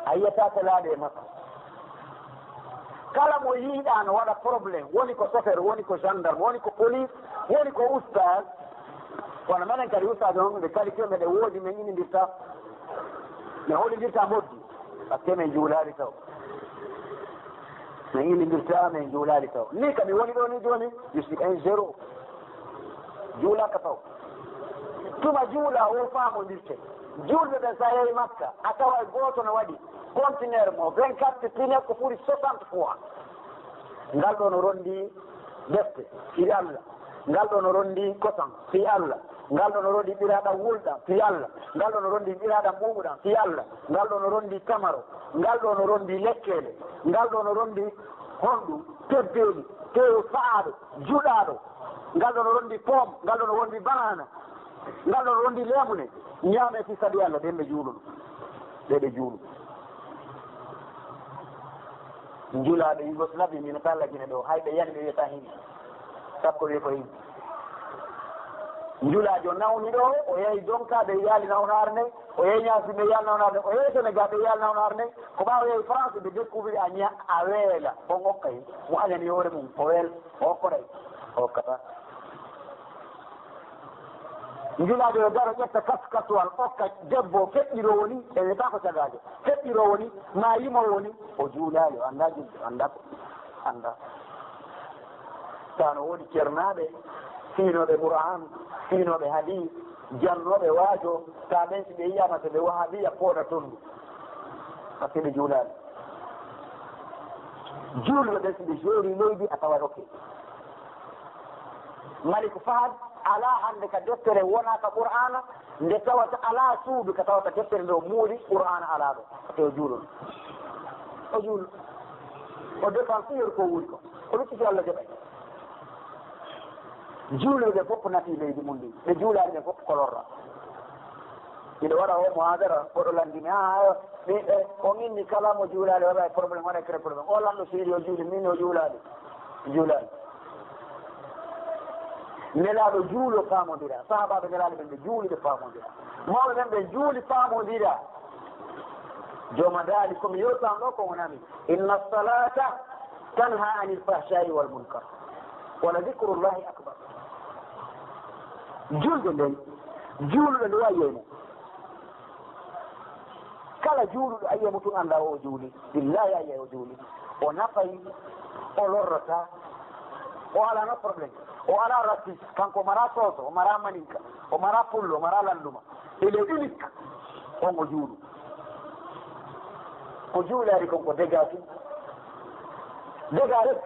a yiyata ko laaɗe e makko. Kala mo yiiɗaa no waɗa problème, woni ko chauffeur, woni ko gendarme, woni ko police, woni ko ustaz, kono menen kadi ustaz on, ɓe qualité meɗen woodi, min inindirta, min hoɗindirta mboddi, parce que min juulaali taw. Min inindirta, min juulaali taw. Ni kam mi woni ɗo ni jooni, je suis un zéro. Juulaaka taw. Tuma juula o faamondirte. Juulɓe ɓe so a yehi Makka, a taway gooto no waɗi conteneur mo vingt-quatre pine ko ɓuri soixante fois. Ngal ɗo no rondi defte, fii Allah. Ngal ɗo no rondi kosam, fii Allah. Ngal ɗo no rondi ɓiraaɗam wulɗam, fii Allah. Ngal ɗo no rondi ɓiraaɗam ɓuuɓuɗam, fii Allah. Ngal ɗo no rondi tamaro. Ngal ɗo no rondi lekkeele. Ngal ɗo no rondi honɗum, teddeeli, teewu fa'aaɗo, juɗaaɗo. Ngal ɗo no rondi pom, ngal ɗo no rondi banana. Ngal ɗo no rondi leemune. Ñaame fii sabi Allah, ɓen ɓe juuluno. Ɓe ɓe juulu. Njulaaɓe Yugoslavie, min kala Gine ɗo, hay ɓe yani ɓe wiyata hini. Sakko wiye ko hini. Njulaajo nawni ɗo, o yehi Donka, ɓe yaali nawnaare nden, o yehi Ñaasi, ɓe yaali nawnaare nden, o yehi Senegal, ɓe yaali nawnaare nden, ko ɓaawo yehi France, ɓe découvrir a ña-, a weela, on okka hini. Mo añani hoore mum, o weel, o okkoray, o okkata. Njulaajo yo daro ƴetta kas-, kasuwal, okka debbo feƴƴiroowo ni, e wiyata ko cagaajo. Feƴƴiroowo ni, maa yimoowo ni, o juulaali, o anndaa julde, o anndaa ko, anndaa. Taa no woodi ceernaaɓe, fiinooɓe Qur'aan, fiinooɓe hadiis, jannooɓe waajo, taa ɓen si ɓe yiyaama to ɓe wahabiya pooɗa tonndu. Parce que ɓe juulaali. Juulɓe ɓen si ɓe jeeri leydi a taway ok. Malik Fahad alaa hannde ka deftere wonaa ka Qur'aana, nde tawata alaa suudu ka tawata deftere nde o muuli Qur'aana alaa ɗo. Te o juulol. O juul. O dépense yor ko wuuri ko. O lutti ko Allah jaɓay. Juuluɓe ɓe fof naati leydi mum ndi, ɓe juulaali ɓe fof ko lorra. Miɗo waɗa o muhadara, oɗo lanndini, "Ah, ayo, mi, eh, on inni kala mo juulaali waɗa e problème, waɗa e kere problème." O lanɗo seedi o juuli, min o juulaali. Juulaali. Nelaaɗo juulo faamondira. Sahaabaaɓe Nelaaɗo ɓen ɓe juuli ɓe faamondira. Mawɓe ɓen ɓe juuli faamondira. Jooma daali ko mi yewtan ɗo ko wonami. Inna salata tanha anil fahsha'i wal munkar. Wala dhikrullahi akbar. Julde nden, juuluɗo nde wayi e mum. Kala juuluɗo a yiya mo tun annda o juuli. Billahi a yiya o juuli. O nafay, o lorrata, o alano problème. O ala rasis, kanko o mara soso, o mara maninka, o mara pullo, o mara landuma. Il est unique. On o juulu. Ko juulaari kon ko dega tun. Dega rek.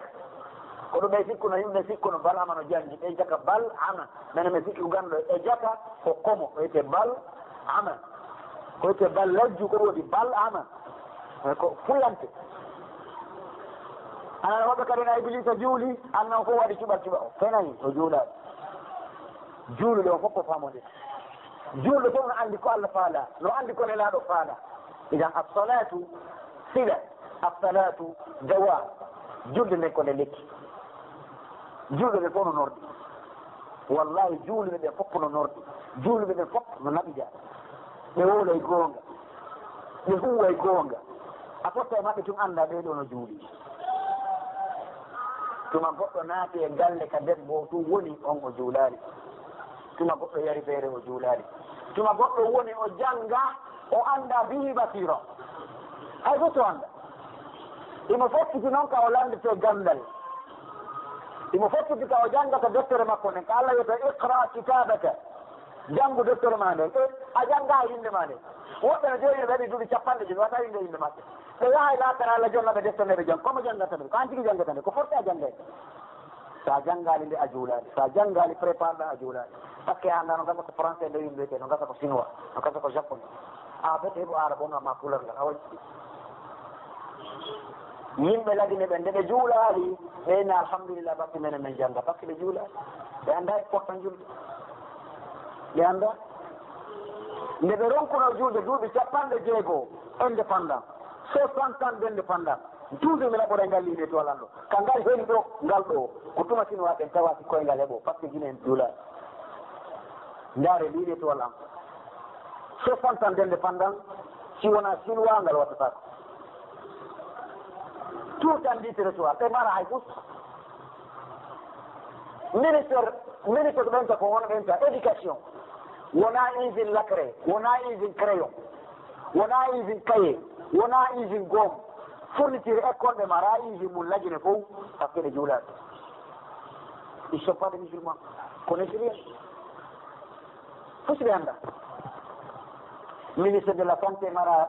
Ko ɗum ɓe sikkuno, yimɓe sikkuno Bal Ama no janngi, ɓe jaka Bal Ama. Mene mi sikki ko ganndo e jaka ko komo, o wiyete Bal Ama. Ko wiyete Bal Lajju, ko ɗum waɗi Bal Ama. Eh, ko fullante. Ana woɓɓe kadi na Iblisa juuli, annan fof waɗi cuɓal cuɓa o. Fenayi, o juulaali. Juuluɗo o fof ko faamode. Juulɗo fof no anndi ko Allah faala, no anndi ko Nelaaɗo faala. Idan as-salatu sila, as-salatu dawa. Julde nden ko nde lekki. Juulɓe ɓe fof no nordi. Wallahi, juulɓe ɓe fof no nordi. Juulɓe ɓe fof no naɓida. Ɓe wowlay goonga. Ɓe huway goonga. A fotta e maɓɓe tun annda ɓee ɗoo no juuli. Tuma goɗɗo naati e galle ka debbo tun woni on o juulaali. Tuma goɗɗo yari feere o juulaali. Tuma goɗɗo woni o jannga o annda bihi basira. Hay fof to annda. Imo fokkiti noon ka o lanndete ganndal. Imo fokkiti ka o janngata deftere makko nden. Ka Allah wiyata, "Iqra kitabaka." Janngu deftere ma nden. E, a jannga innde ma nden. Woɓɓe no jooɗi ɓe waɗi duuɓi capanɗe jowi, wata innde, innde maɓɓe. Ɓe yahay laakara Allah jonna ɓe deftere nde ɓe jannga. Komo janngata nde? Ko an tigi janngata nde. Ko forti a janngay. Sa janngaali nde a juulaali. Sa janngaali préparé ɗa a juulaali. Parce que a annda no gasa ko français nde yimɓe wiyete, no gasa ko chinois, no gasa ko japonais. A bete heɓo arabo nga ma pular ngal, a waɗi. Yimɓe Lagine ɓen, nde ɓe juulaali, ɓe inna alhamdulillah, batte menen men jannga, parce que ɓe juulaali. Ɓe annda e portan julde. Ɓe annda. Nde ɓe ronkuno julde duuɓi capanɗe jeego indépendant, soixante ans d'indépendant, toujours mi laɓoray ngal liine to alanɗo. Ka ngal heli ɗo, ngal ɗo, ko tuma Sinuwaa ɓen tawa si koyngal heɓo, parce que Gine en juulaali. Ndaare liine to alanɗo. Soixante ans d'indépendant, si wonaa Sinuwaa ngal wattataako. Tout en dit territoire, ɓe mara hay fus. Ministre, ministre ko ɓenta ko wona ɓenta éducation. Wonaa usine lacré, wonaa usine crayon, wonaa usine cahier, wonaa usine gomme. Fourniture école ɓe mara usine mum Lagine fof, parce que ɓe juulaali. Ils sont pas des musulmans. Ko Nigériens. Fof si ɓe annda. Ministre de la santé mara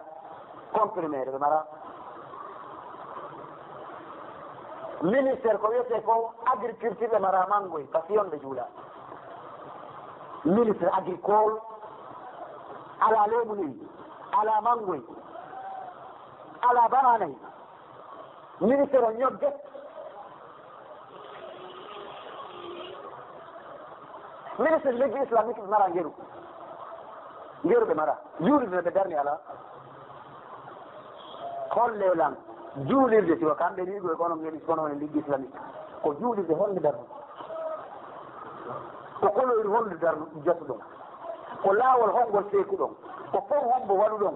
comprimé, ɓe mara. Ministre ko wiyete ko agriculture ɓe mara mangoy, parce que yonde juula. Ministre agricole, ala leemu ley, ala mangoy, ala bananay. Ministre o ñogge. Ministre leggi islamique ɓe mara ngeru. Ngeru ɓe mara. Juulirde ɓe darni ala. Holle lan juulirde siwa kamɓe ni ɗo e kono ngeni kono woni leggi islamique. Ko juulirde honde darnu. Ko koloyru honde darnu jatuɗon. Ko laawol hongol seekuɗon. Ko fon hombo waɗuɗon.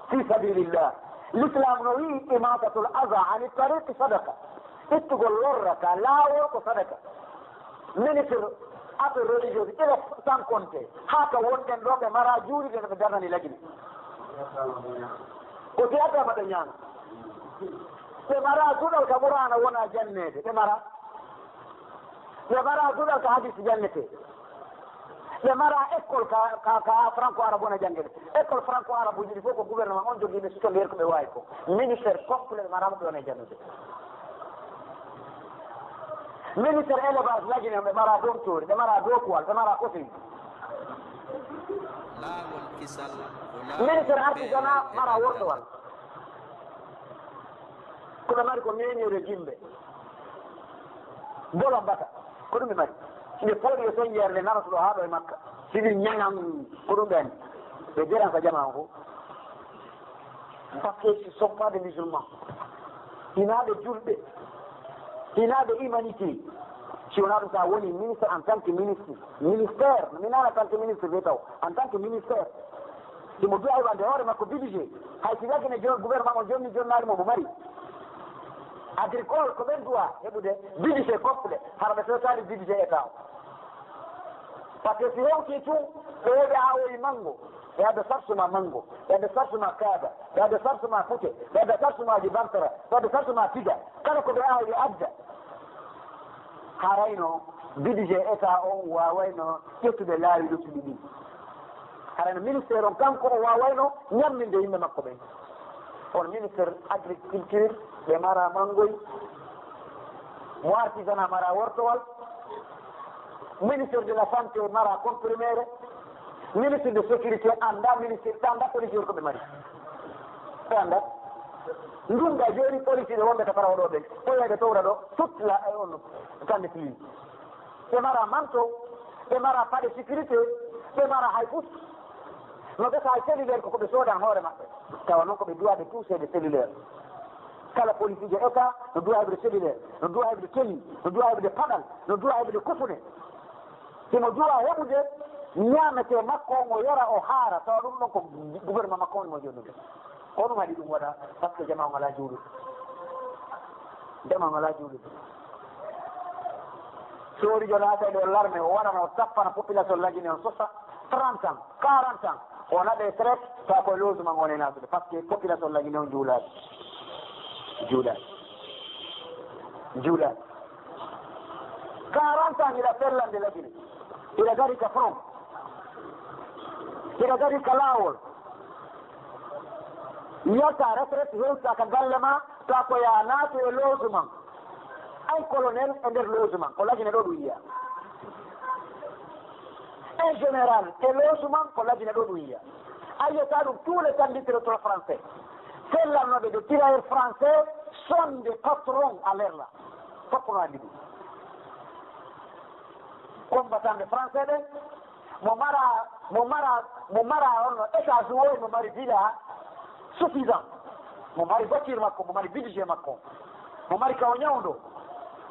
Fi sabilillah. L'islam no wi'i imatatul aza ani tariqi sadaqa. Ittugol lorra ka laawol ko sadaka. Ministre affaire religieuse ila sankonte. Haa ka wonɗen ɗo ɓe mara juulirde no ɓe darnani Lagine. Ko théâtre maɓɓe ñaama. Ɓe mara duɗal ka Qur'aana wona janneede. Ɓe mara. Ɓe mara duɗal ka hadis jannete. Ɓe mara école ka, ka, ka franco arabe wona janngude. École franco arabe uji ɗi fof ko gouvernement on jogii ɓe suto nder ko ɓe waawi ko. Ministère complet ɓe mara mo ɓe wona e janngude. Ministère élevage Lagine ɓe mara docteur, ɓe mara dokuwal, ɓe mara kosoy. Laawol kisal ko laawol. Ministère artisanat mara wortowal. Ko ɓe mari ko ŋeñoore jimɓe. Bolo mbata. Ko ɗum ɓe mari. Nde pooɗi e soñjeere nde naratuɗo haa ɗo e Makka, si ɗin ñaŋan ko ɗum ɓen, ɓe deran ka jamaa on fof. Parce que ce sont pas des musulmans. Hinaa ɓe julɓe, hinaa ɓe humanité. Si wonaa ɗum, so a woni ministre en tant que ministre, ministère, mi naala en tant que ministre de taw, en tant que ministère, himo duwa heɓande hoore makko budget. Hay si Lagine jon-, gouvernement on jonni jonnaali mo, mo mari. Agricole, ko ɓen duwa heɓude budget koppuɗe, hara ɓe tottaali budget État o. Parce que si hewtii tun, ɓe heɓe awoyi mango, ɓe adda sarsu ma mango, ɓe adda sarsu ma kaaba, ɓe adda sarsu ma pute, ɓe adda sarsu ma ji bantara, ɓe adda sarsu ma piga. Kala ko ɓe awi ɓe adda. Harayno budget État on waawayno ƴettude laawi luttuɗi ɗin. Harayno ministère on kanko o waawayno ñamminde yimɓe makko ɓen. Kono ministre agriculture, ɓe mara mangoy, mo artisanat mara wortowal, ministre de la santé mara comprimére, ministre de sécurité annda, ministre annda policier ko ɓe mari. Ɓe annda. Ndun ga jooni policier wonɓe ka fara oɗo ɓen, ko yeyɓe towra ɗo, toute la, e on, kande fili. Ɓe mara manto, ɓe mara paɗe sécurité, ɓe mara hay fus. No gasa hay cellulaire ko ko ɓe soodan hoore maɓɓe. Tawa noon ko ɓe duwaaɓe tuuseede cellulaire. Kala policiijo État no duwa heɓde cellulaire, no duwa heɓde teli, no duwa heɓde paɗal, no duwa heɓde kufune. Himo duwa heɓude ñaametee makko on, o yara, o haara, tawa ɗum ɗon ko gouvernement makko on mo jonnude. Ko ɗum haɗi ɗum waɗa, parce que jamaa on alaa juuluɓe. Jamaa on alaa juuluɓe. Soorijo naata e nder larme, o waɗana, o tappana population Lagine on sosa trente ans, quarante ans. O naɓe traite, tawa koye logement on e naatude, parce que population Lagine on juulaali. Juulaali. Juulaali. Quarante ans hiɗa fellande Lagine. Hiɗa gari ka front. Hiɗa gari ka laawol. Yalta retraite, hewta ka galle ma, ta ko ya naatu e logement. Un colonel e nder logement, ko Lagine ɗo ɗum yiya. Un général e logement, ko Lagine ɗo ɗum yiya. A yiyata ɗum tous les temps littérature français. Fellannooɓe de tirailleurs français sont des patrons à l'heure là. Fof ko no anndi ɗum. Combattant ɓe français ɓen, mo mara, mo mara, mo mara on no étage woy, mo mari villa suffisant, mo mari voiture makko, mo mari budget makko, mo mari ka o ñawndo,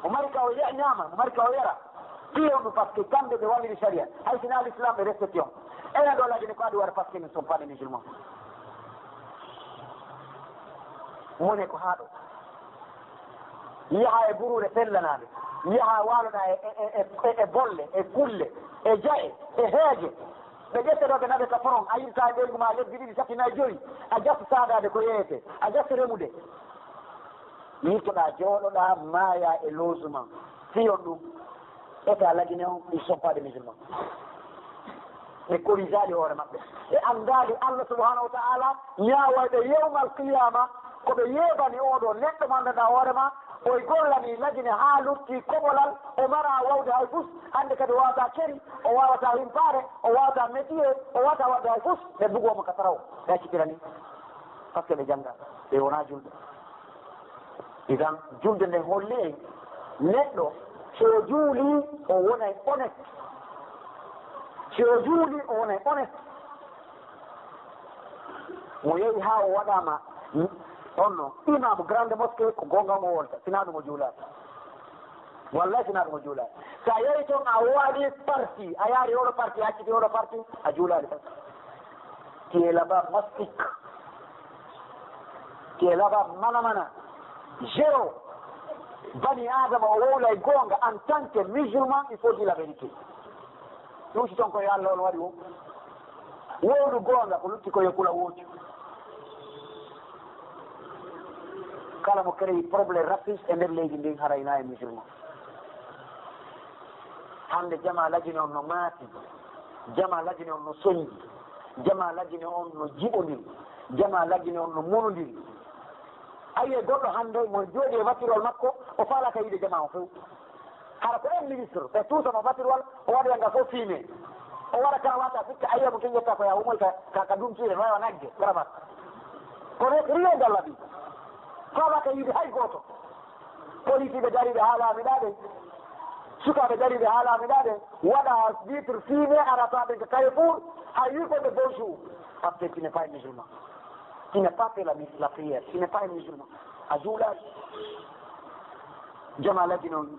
mo mari ka o ya-, ñaama, mo mari ka o yara. Piyon ɗum parce que kamɓe ɓe walliri sharia, hay sina l'islam ɓe respecté on. Enen ɗo Lagine ko adi waɗa parce que nous sommes pas des musulmans. Mone ko haa ɗo. Yaha e buruure fellanaande, yaha waaloɗaa e, e, e, e, e bolle, e kulle, e ja'e, e heege. Ɓe ƴetta ɗo ɓe naɓe ka front, a yilta e ɓeyngu ma lebbi ɗiɗi, tati, nayi, joyi, a jasta saadaade ko yeeyete, a jasta remude. Yiltoɗaa, jooɗoɗaa, maayaa e logement. Fiyon ɗum. État Lagine on, ils sont pas des musulmans. Ɓe korijaali hoore maɓɓe. Ɓe anndaali Allah subhanahu wa ta'ala ñaaway ɓe yawmal qiyama. Ko ɓe yeebani oɗo neɗɗo mo anndanɗaa hoore ma, o gollani Lagine haa lutti koɓolal, o mara wawde hay fus. Hannde kadi o wawata keri, o wawata himpaare, o wawata métier, o wawata waɗde hay fus. Ɓe bugo mo ka taraw, ɓe accitirani. Parce que ɓe jannga, ɓe wona julɓe. Idan, julde nden holli en neɗɗo, so o juuli, o wonay honnête. So o juuli, o wonay honnête. Mo yehi haa o waɗaama, on no, imam grande mosquée, ko goonga mo wolta, sinaa ɗum o juulaaka. Wallahi, sinaa ɗum o juulaaka. So a yehi toon, a waɗi parti, a yaari oɗo parti, a acciti oɗo parti, a juulaali tan. Tu es là-bas mastik. Tu es là-bas mana mana. Zéro. Bani Adama o wowlay goonga en tant que musulman, il faut dire la vérité. Ɗum si toon ko yo Allah on waɗi o. Wowlu goonga ko lutti ko yo kula woocu. Kala mo créé problème raciste e nder leydi ndin haray na e musulman. Hannde jamaa Lagine on no maati, jamaa Lagine on no soñji, jamaa Lagine on no jiɓondiri, jamaa Lagine on no monondiri. A yi'ay goɗɗo hannde mo jooɗi e wattirol makko, o faalaaka yiide jamaa on few. Hara ko en ministre, ɓe tuusa mo battirwal, o waɗa nga fof fiime. O waɗa karawaata, sikka a yi'a mo ken yetta ko ya umoy ka, ka, ka dumtiire, no waɗa nagge, karawaata. Kono ko rien dans la vie. Faamaaka yiide hay gooto. Police ɓe dariiɓe haa laamiɗaa ɓe. Sukaaɓe dariiɓe haa laamiɗaa ɓen waɗa vitre fumée, arata ɓen ka Carrefour, a yii ko ɓe bonjour. Parce que tu n'es pas un musulman. Tu n'as pas fait la, la prière. Tu n'es pas un musulman. A juulaali. Jama laggi noon.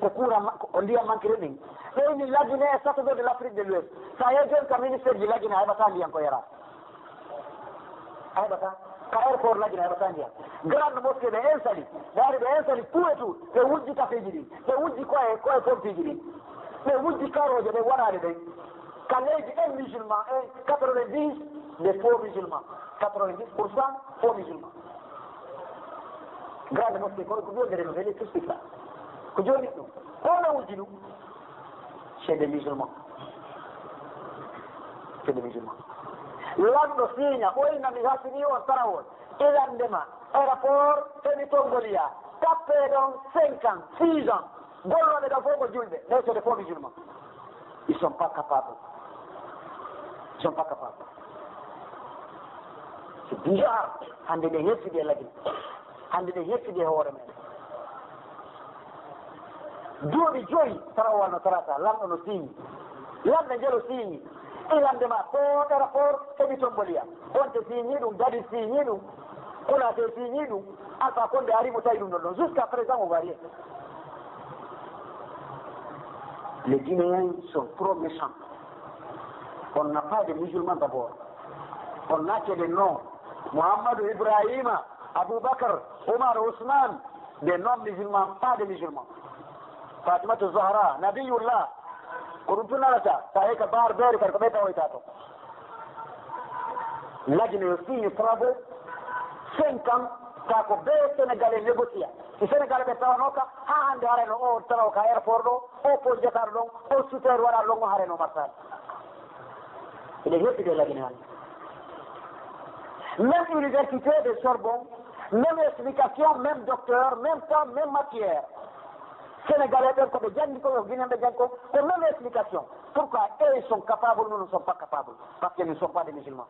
Ko courant ma-, ko ndiyam manqué ɗen. Ɓeyni laggi ne e Château d'eau de l'Afrique de l'Ouest. Sa yehi jooni ka ministère ji laggi ne a heɓata ndiyam ko yaraa. A heɓata. Ka aéroport laggi ne a heɓata ndiyam. Grande mosquée ɓe installé. Ɓe ari ɓe installé tout et tout. Ɓe wujji kafeeji ɗin. Ɓe wujji koye, koye pompiiji ɗin. Ɓe wujji karooje ɓe waɗaade ɗen. Ka leydi en musulman en quatre-vingt-dix des faux musulmans. Quatre-vingt-dix pour cent faux musulmans. Grande mosquée ko, ko ɓiyodere no weli tout ça. Ko jooni ɗum. Ko no wujji ɗum? C'est des musulmans. C'est des musulmans. Lanɗo siiña, ɓoyna mi hasini on tarawol. Ilande ma, aéroport, heɓi Tongolia. Tappe ɗon cinq ans, six ans. Gollooɓe ɗon fof ko julɓe. Mais c'est des faux musulmans. Ils sont pas capables. Ils sont pas capables. C'est bizarre. Hannde ɗen hettidi e lagine. Hannde ɗen hettidi e hoore men. Duuɓi joyi, tarawal no tarata, lanɗo no siiñi. Lanɗo njelo siiñi. Ilande ma, ɗo aéroport, heɓi Tongolia. Konte siiñi ɗum, Dadis siiñi ɗum, Konaté siiñi ɗum. Alpha Condé ari mo tawi ɗum ɗon ɗon. Jusqu'à présent, on voit rien. Les Guinéens sont trop méchants. On n'a pas de musulmans d'abord. On n'a que des noms. Mohamed, Ibrahima, Aboubacar, Omar, Ousmane, des noms musulmans, pas de musulmans. Fatimatu Zahra, Nabiyullah, ko ɗum tun alata, sa yehi ka Baar Beere kadi ko ɓe tawoyta to. Lagine yo signé travaux cinq ans, ka ko bee Sénégalais négocier. Si Sénégalais ɓe tawano ka, haa hannde harayno o tawa ka aéroport ɗo, o pon jataɗo ɗon, o super waɗa ɗon, o harayno martaade. Eɗen heɓɓi ɗe lagine hannde. Même université de Sorbonne, même explication, même docteur, même temps, même matière. Sénégalais ɓen ko ɓe janndi ko, yo Guinéen ɓe janndi ko, ko même explication. Pourquoi eux sont capables, nous ne sommes pas capables? Parce que nous ne sommes pas des musulmans.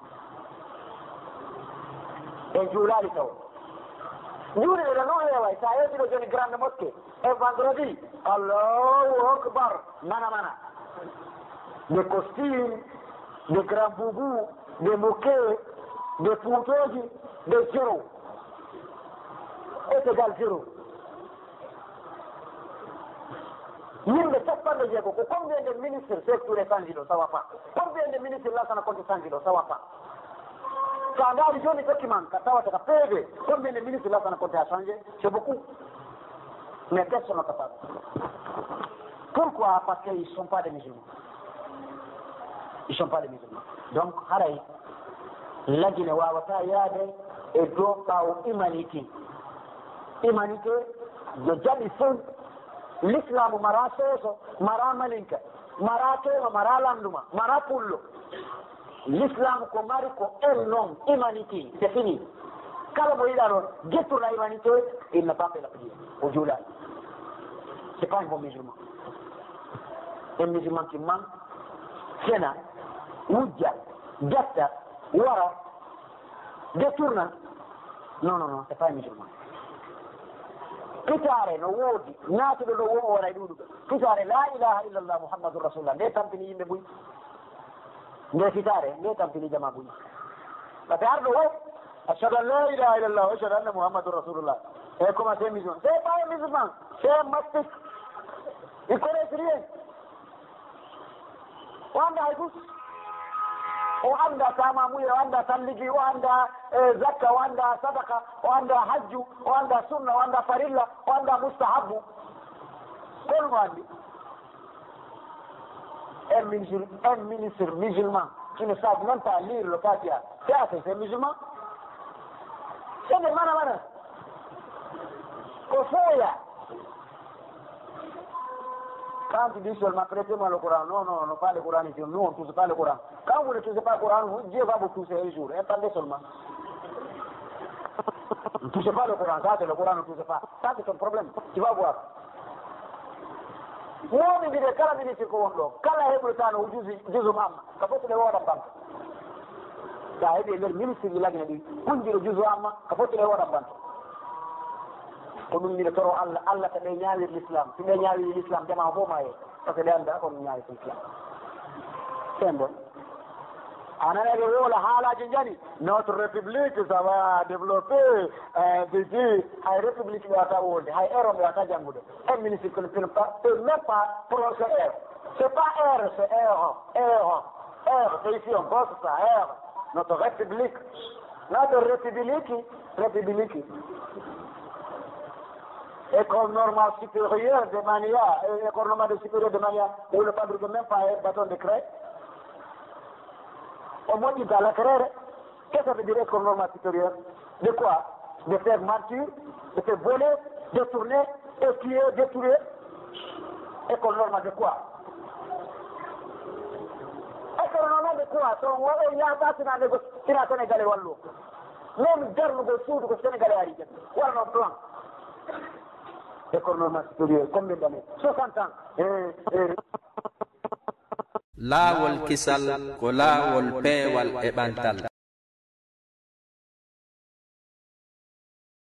En juulaali taw. Juulde ɗo noon heeway, sa yehi ɗo jooni grande mosquée, e vendredi, Allahu Akbar, mana mana. Des costumes, des grands boubous, des mouquets, des puutooji, des zéro. Est égal zéro. Yimɓe capanɗe jeego, ko combien de ministres Seek Touré sanji ɗo, ça va pas? Combien de ministres Lassana Conté sanji ɗo, ça va pas? Sa ndaari jooni document ka tawata ka P V, combien de ministres Lassana Conté a changé? C'est beaucoup. Mais personne n'est capable. Pourquoi? Parce qu'ils sont pas des musulmans. Ils sont pas des musulmans. Donc, haray, lagine wawata yaade e dow ɓaawo humanité. Humanité, yo jaɓi fof. L'islamu mara soso, mara malinka, mara tema, mara landuma, mara pullo. L'islam ko mari ko en non, humanité, c'est fini. Kala mo yiɗa ɗon, gettoɗa humanité, il n'a pas fait la prière. O juulaani. C'est pas un bon musulman. Un musulman qui ment, fena, wujja, jatta, wara, détourna. Non, non, non, c'est pas un musulman. Fitaare no woodi, naatuɗo ɗo wo o wona e ɗuuɗuɓe. Fitaare la ilaha illallah Muhammadur Rasulullah, nde tampini yimɓe buy. Nde fitaare, nde tampini jama buy. Parce que arɗo wo, ashhadu an la ilaha illallah, wa ashhadu anna Muhammadur Rasulullah. E commencé musulman. C'est pas un musulman, c'est un mastik. Il connaît rien. O annda hay fus. O annda tamamuye, o annda talligi, o annda, eh, zakka, o annda sadaka, o annda hajju, o annda sunna, o annda farilla, o annda mustahabbu. Kono mo anndi? Un musul-, un ministre musulman qui ne savent même pas lire le Fatiha. C'est assez, c'est musulman. C'est des mana mana. Ko fooya. Quand tu dis seulement, prêtez-moi le Coran. Non, non, non, pas le Coran ici. Nous, on ne touche pas le Coran. Quand vous ne touchez pas le Coran, vous, Dieu va vous toucher un jour. Attendez seulement. Ne touchez pas le Coran. Ça, c'est le Coran, ne touchez pas. Ça, c'est ton problème. Tu vas voir. Momi mbiɗe kala ministre ko won ɗo, kala heɓretano juzu, juzu amma, ka fof le woda banque. Sa heɓi e nder ministre ji lagine ɗi, hunjiro juzu amma, ka fof le woda banque. Ko ɗum miɗo toro Allah, Allah, so ɓe ñaawir l'islam, so ɓe ñaawir l'islam, jamaa fof ma e, parce que ɓe annda ko ɗum ñaawir l'islam. Sen bon. A nana ɓe woola haalaaji njani, notre république, ça va développer, euh, ceci, hay république ɓe wata wonde, hay euro ɓe wata janngude. Un ministre ne peut pas, peut même pas prononcer euro. C'est pas euro, c'est euro, euro, euro. C'est ici on bosse ça, euro. Notre république. Notre république, république. École normale supérieure de Mania, euh, école normale supérieure de Mania, où le padre ne peut même pas un bâton de craie. On m'a dit dans la craie, qu'est-ce que ça veut dire école normale supérieure? De quoi? De faire mentir, de faire voler, détourner, épier, détruire. École normale de quoi? École normale de quoi? So on waɗo yaata sina négo-, sina Sénégalais wallo. Même darnugol suudu ko Sénégalais ari jan. Wala non plan. École normale supérieure, combien d'années? Soixante ans. Eh, eh. Laawol kisal ko laawol peewal e ɓantal.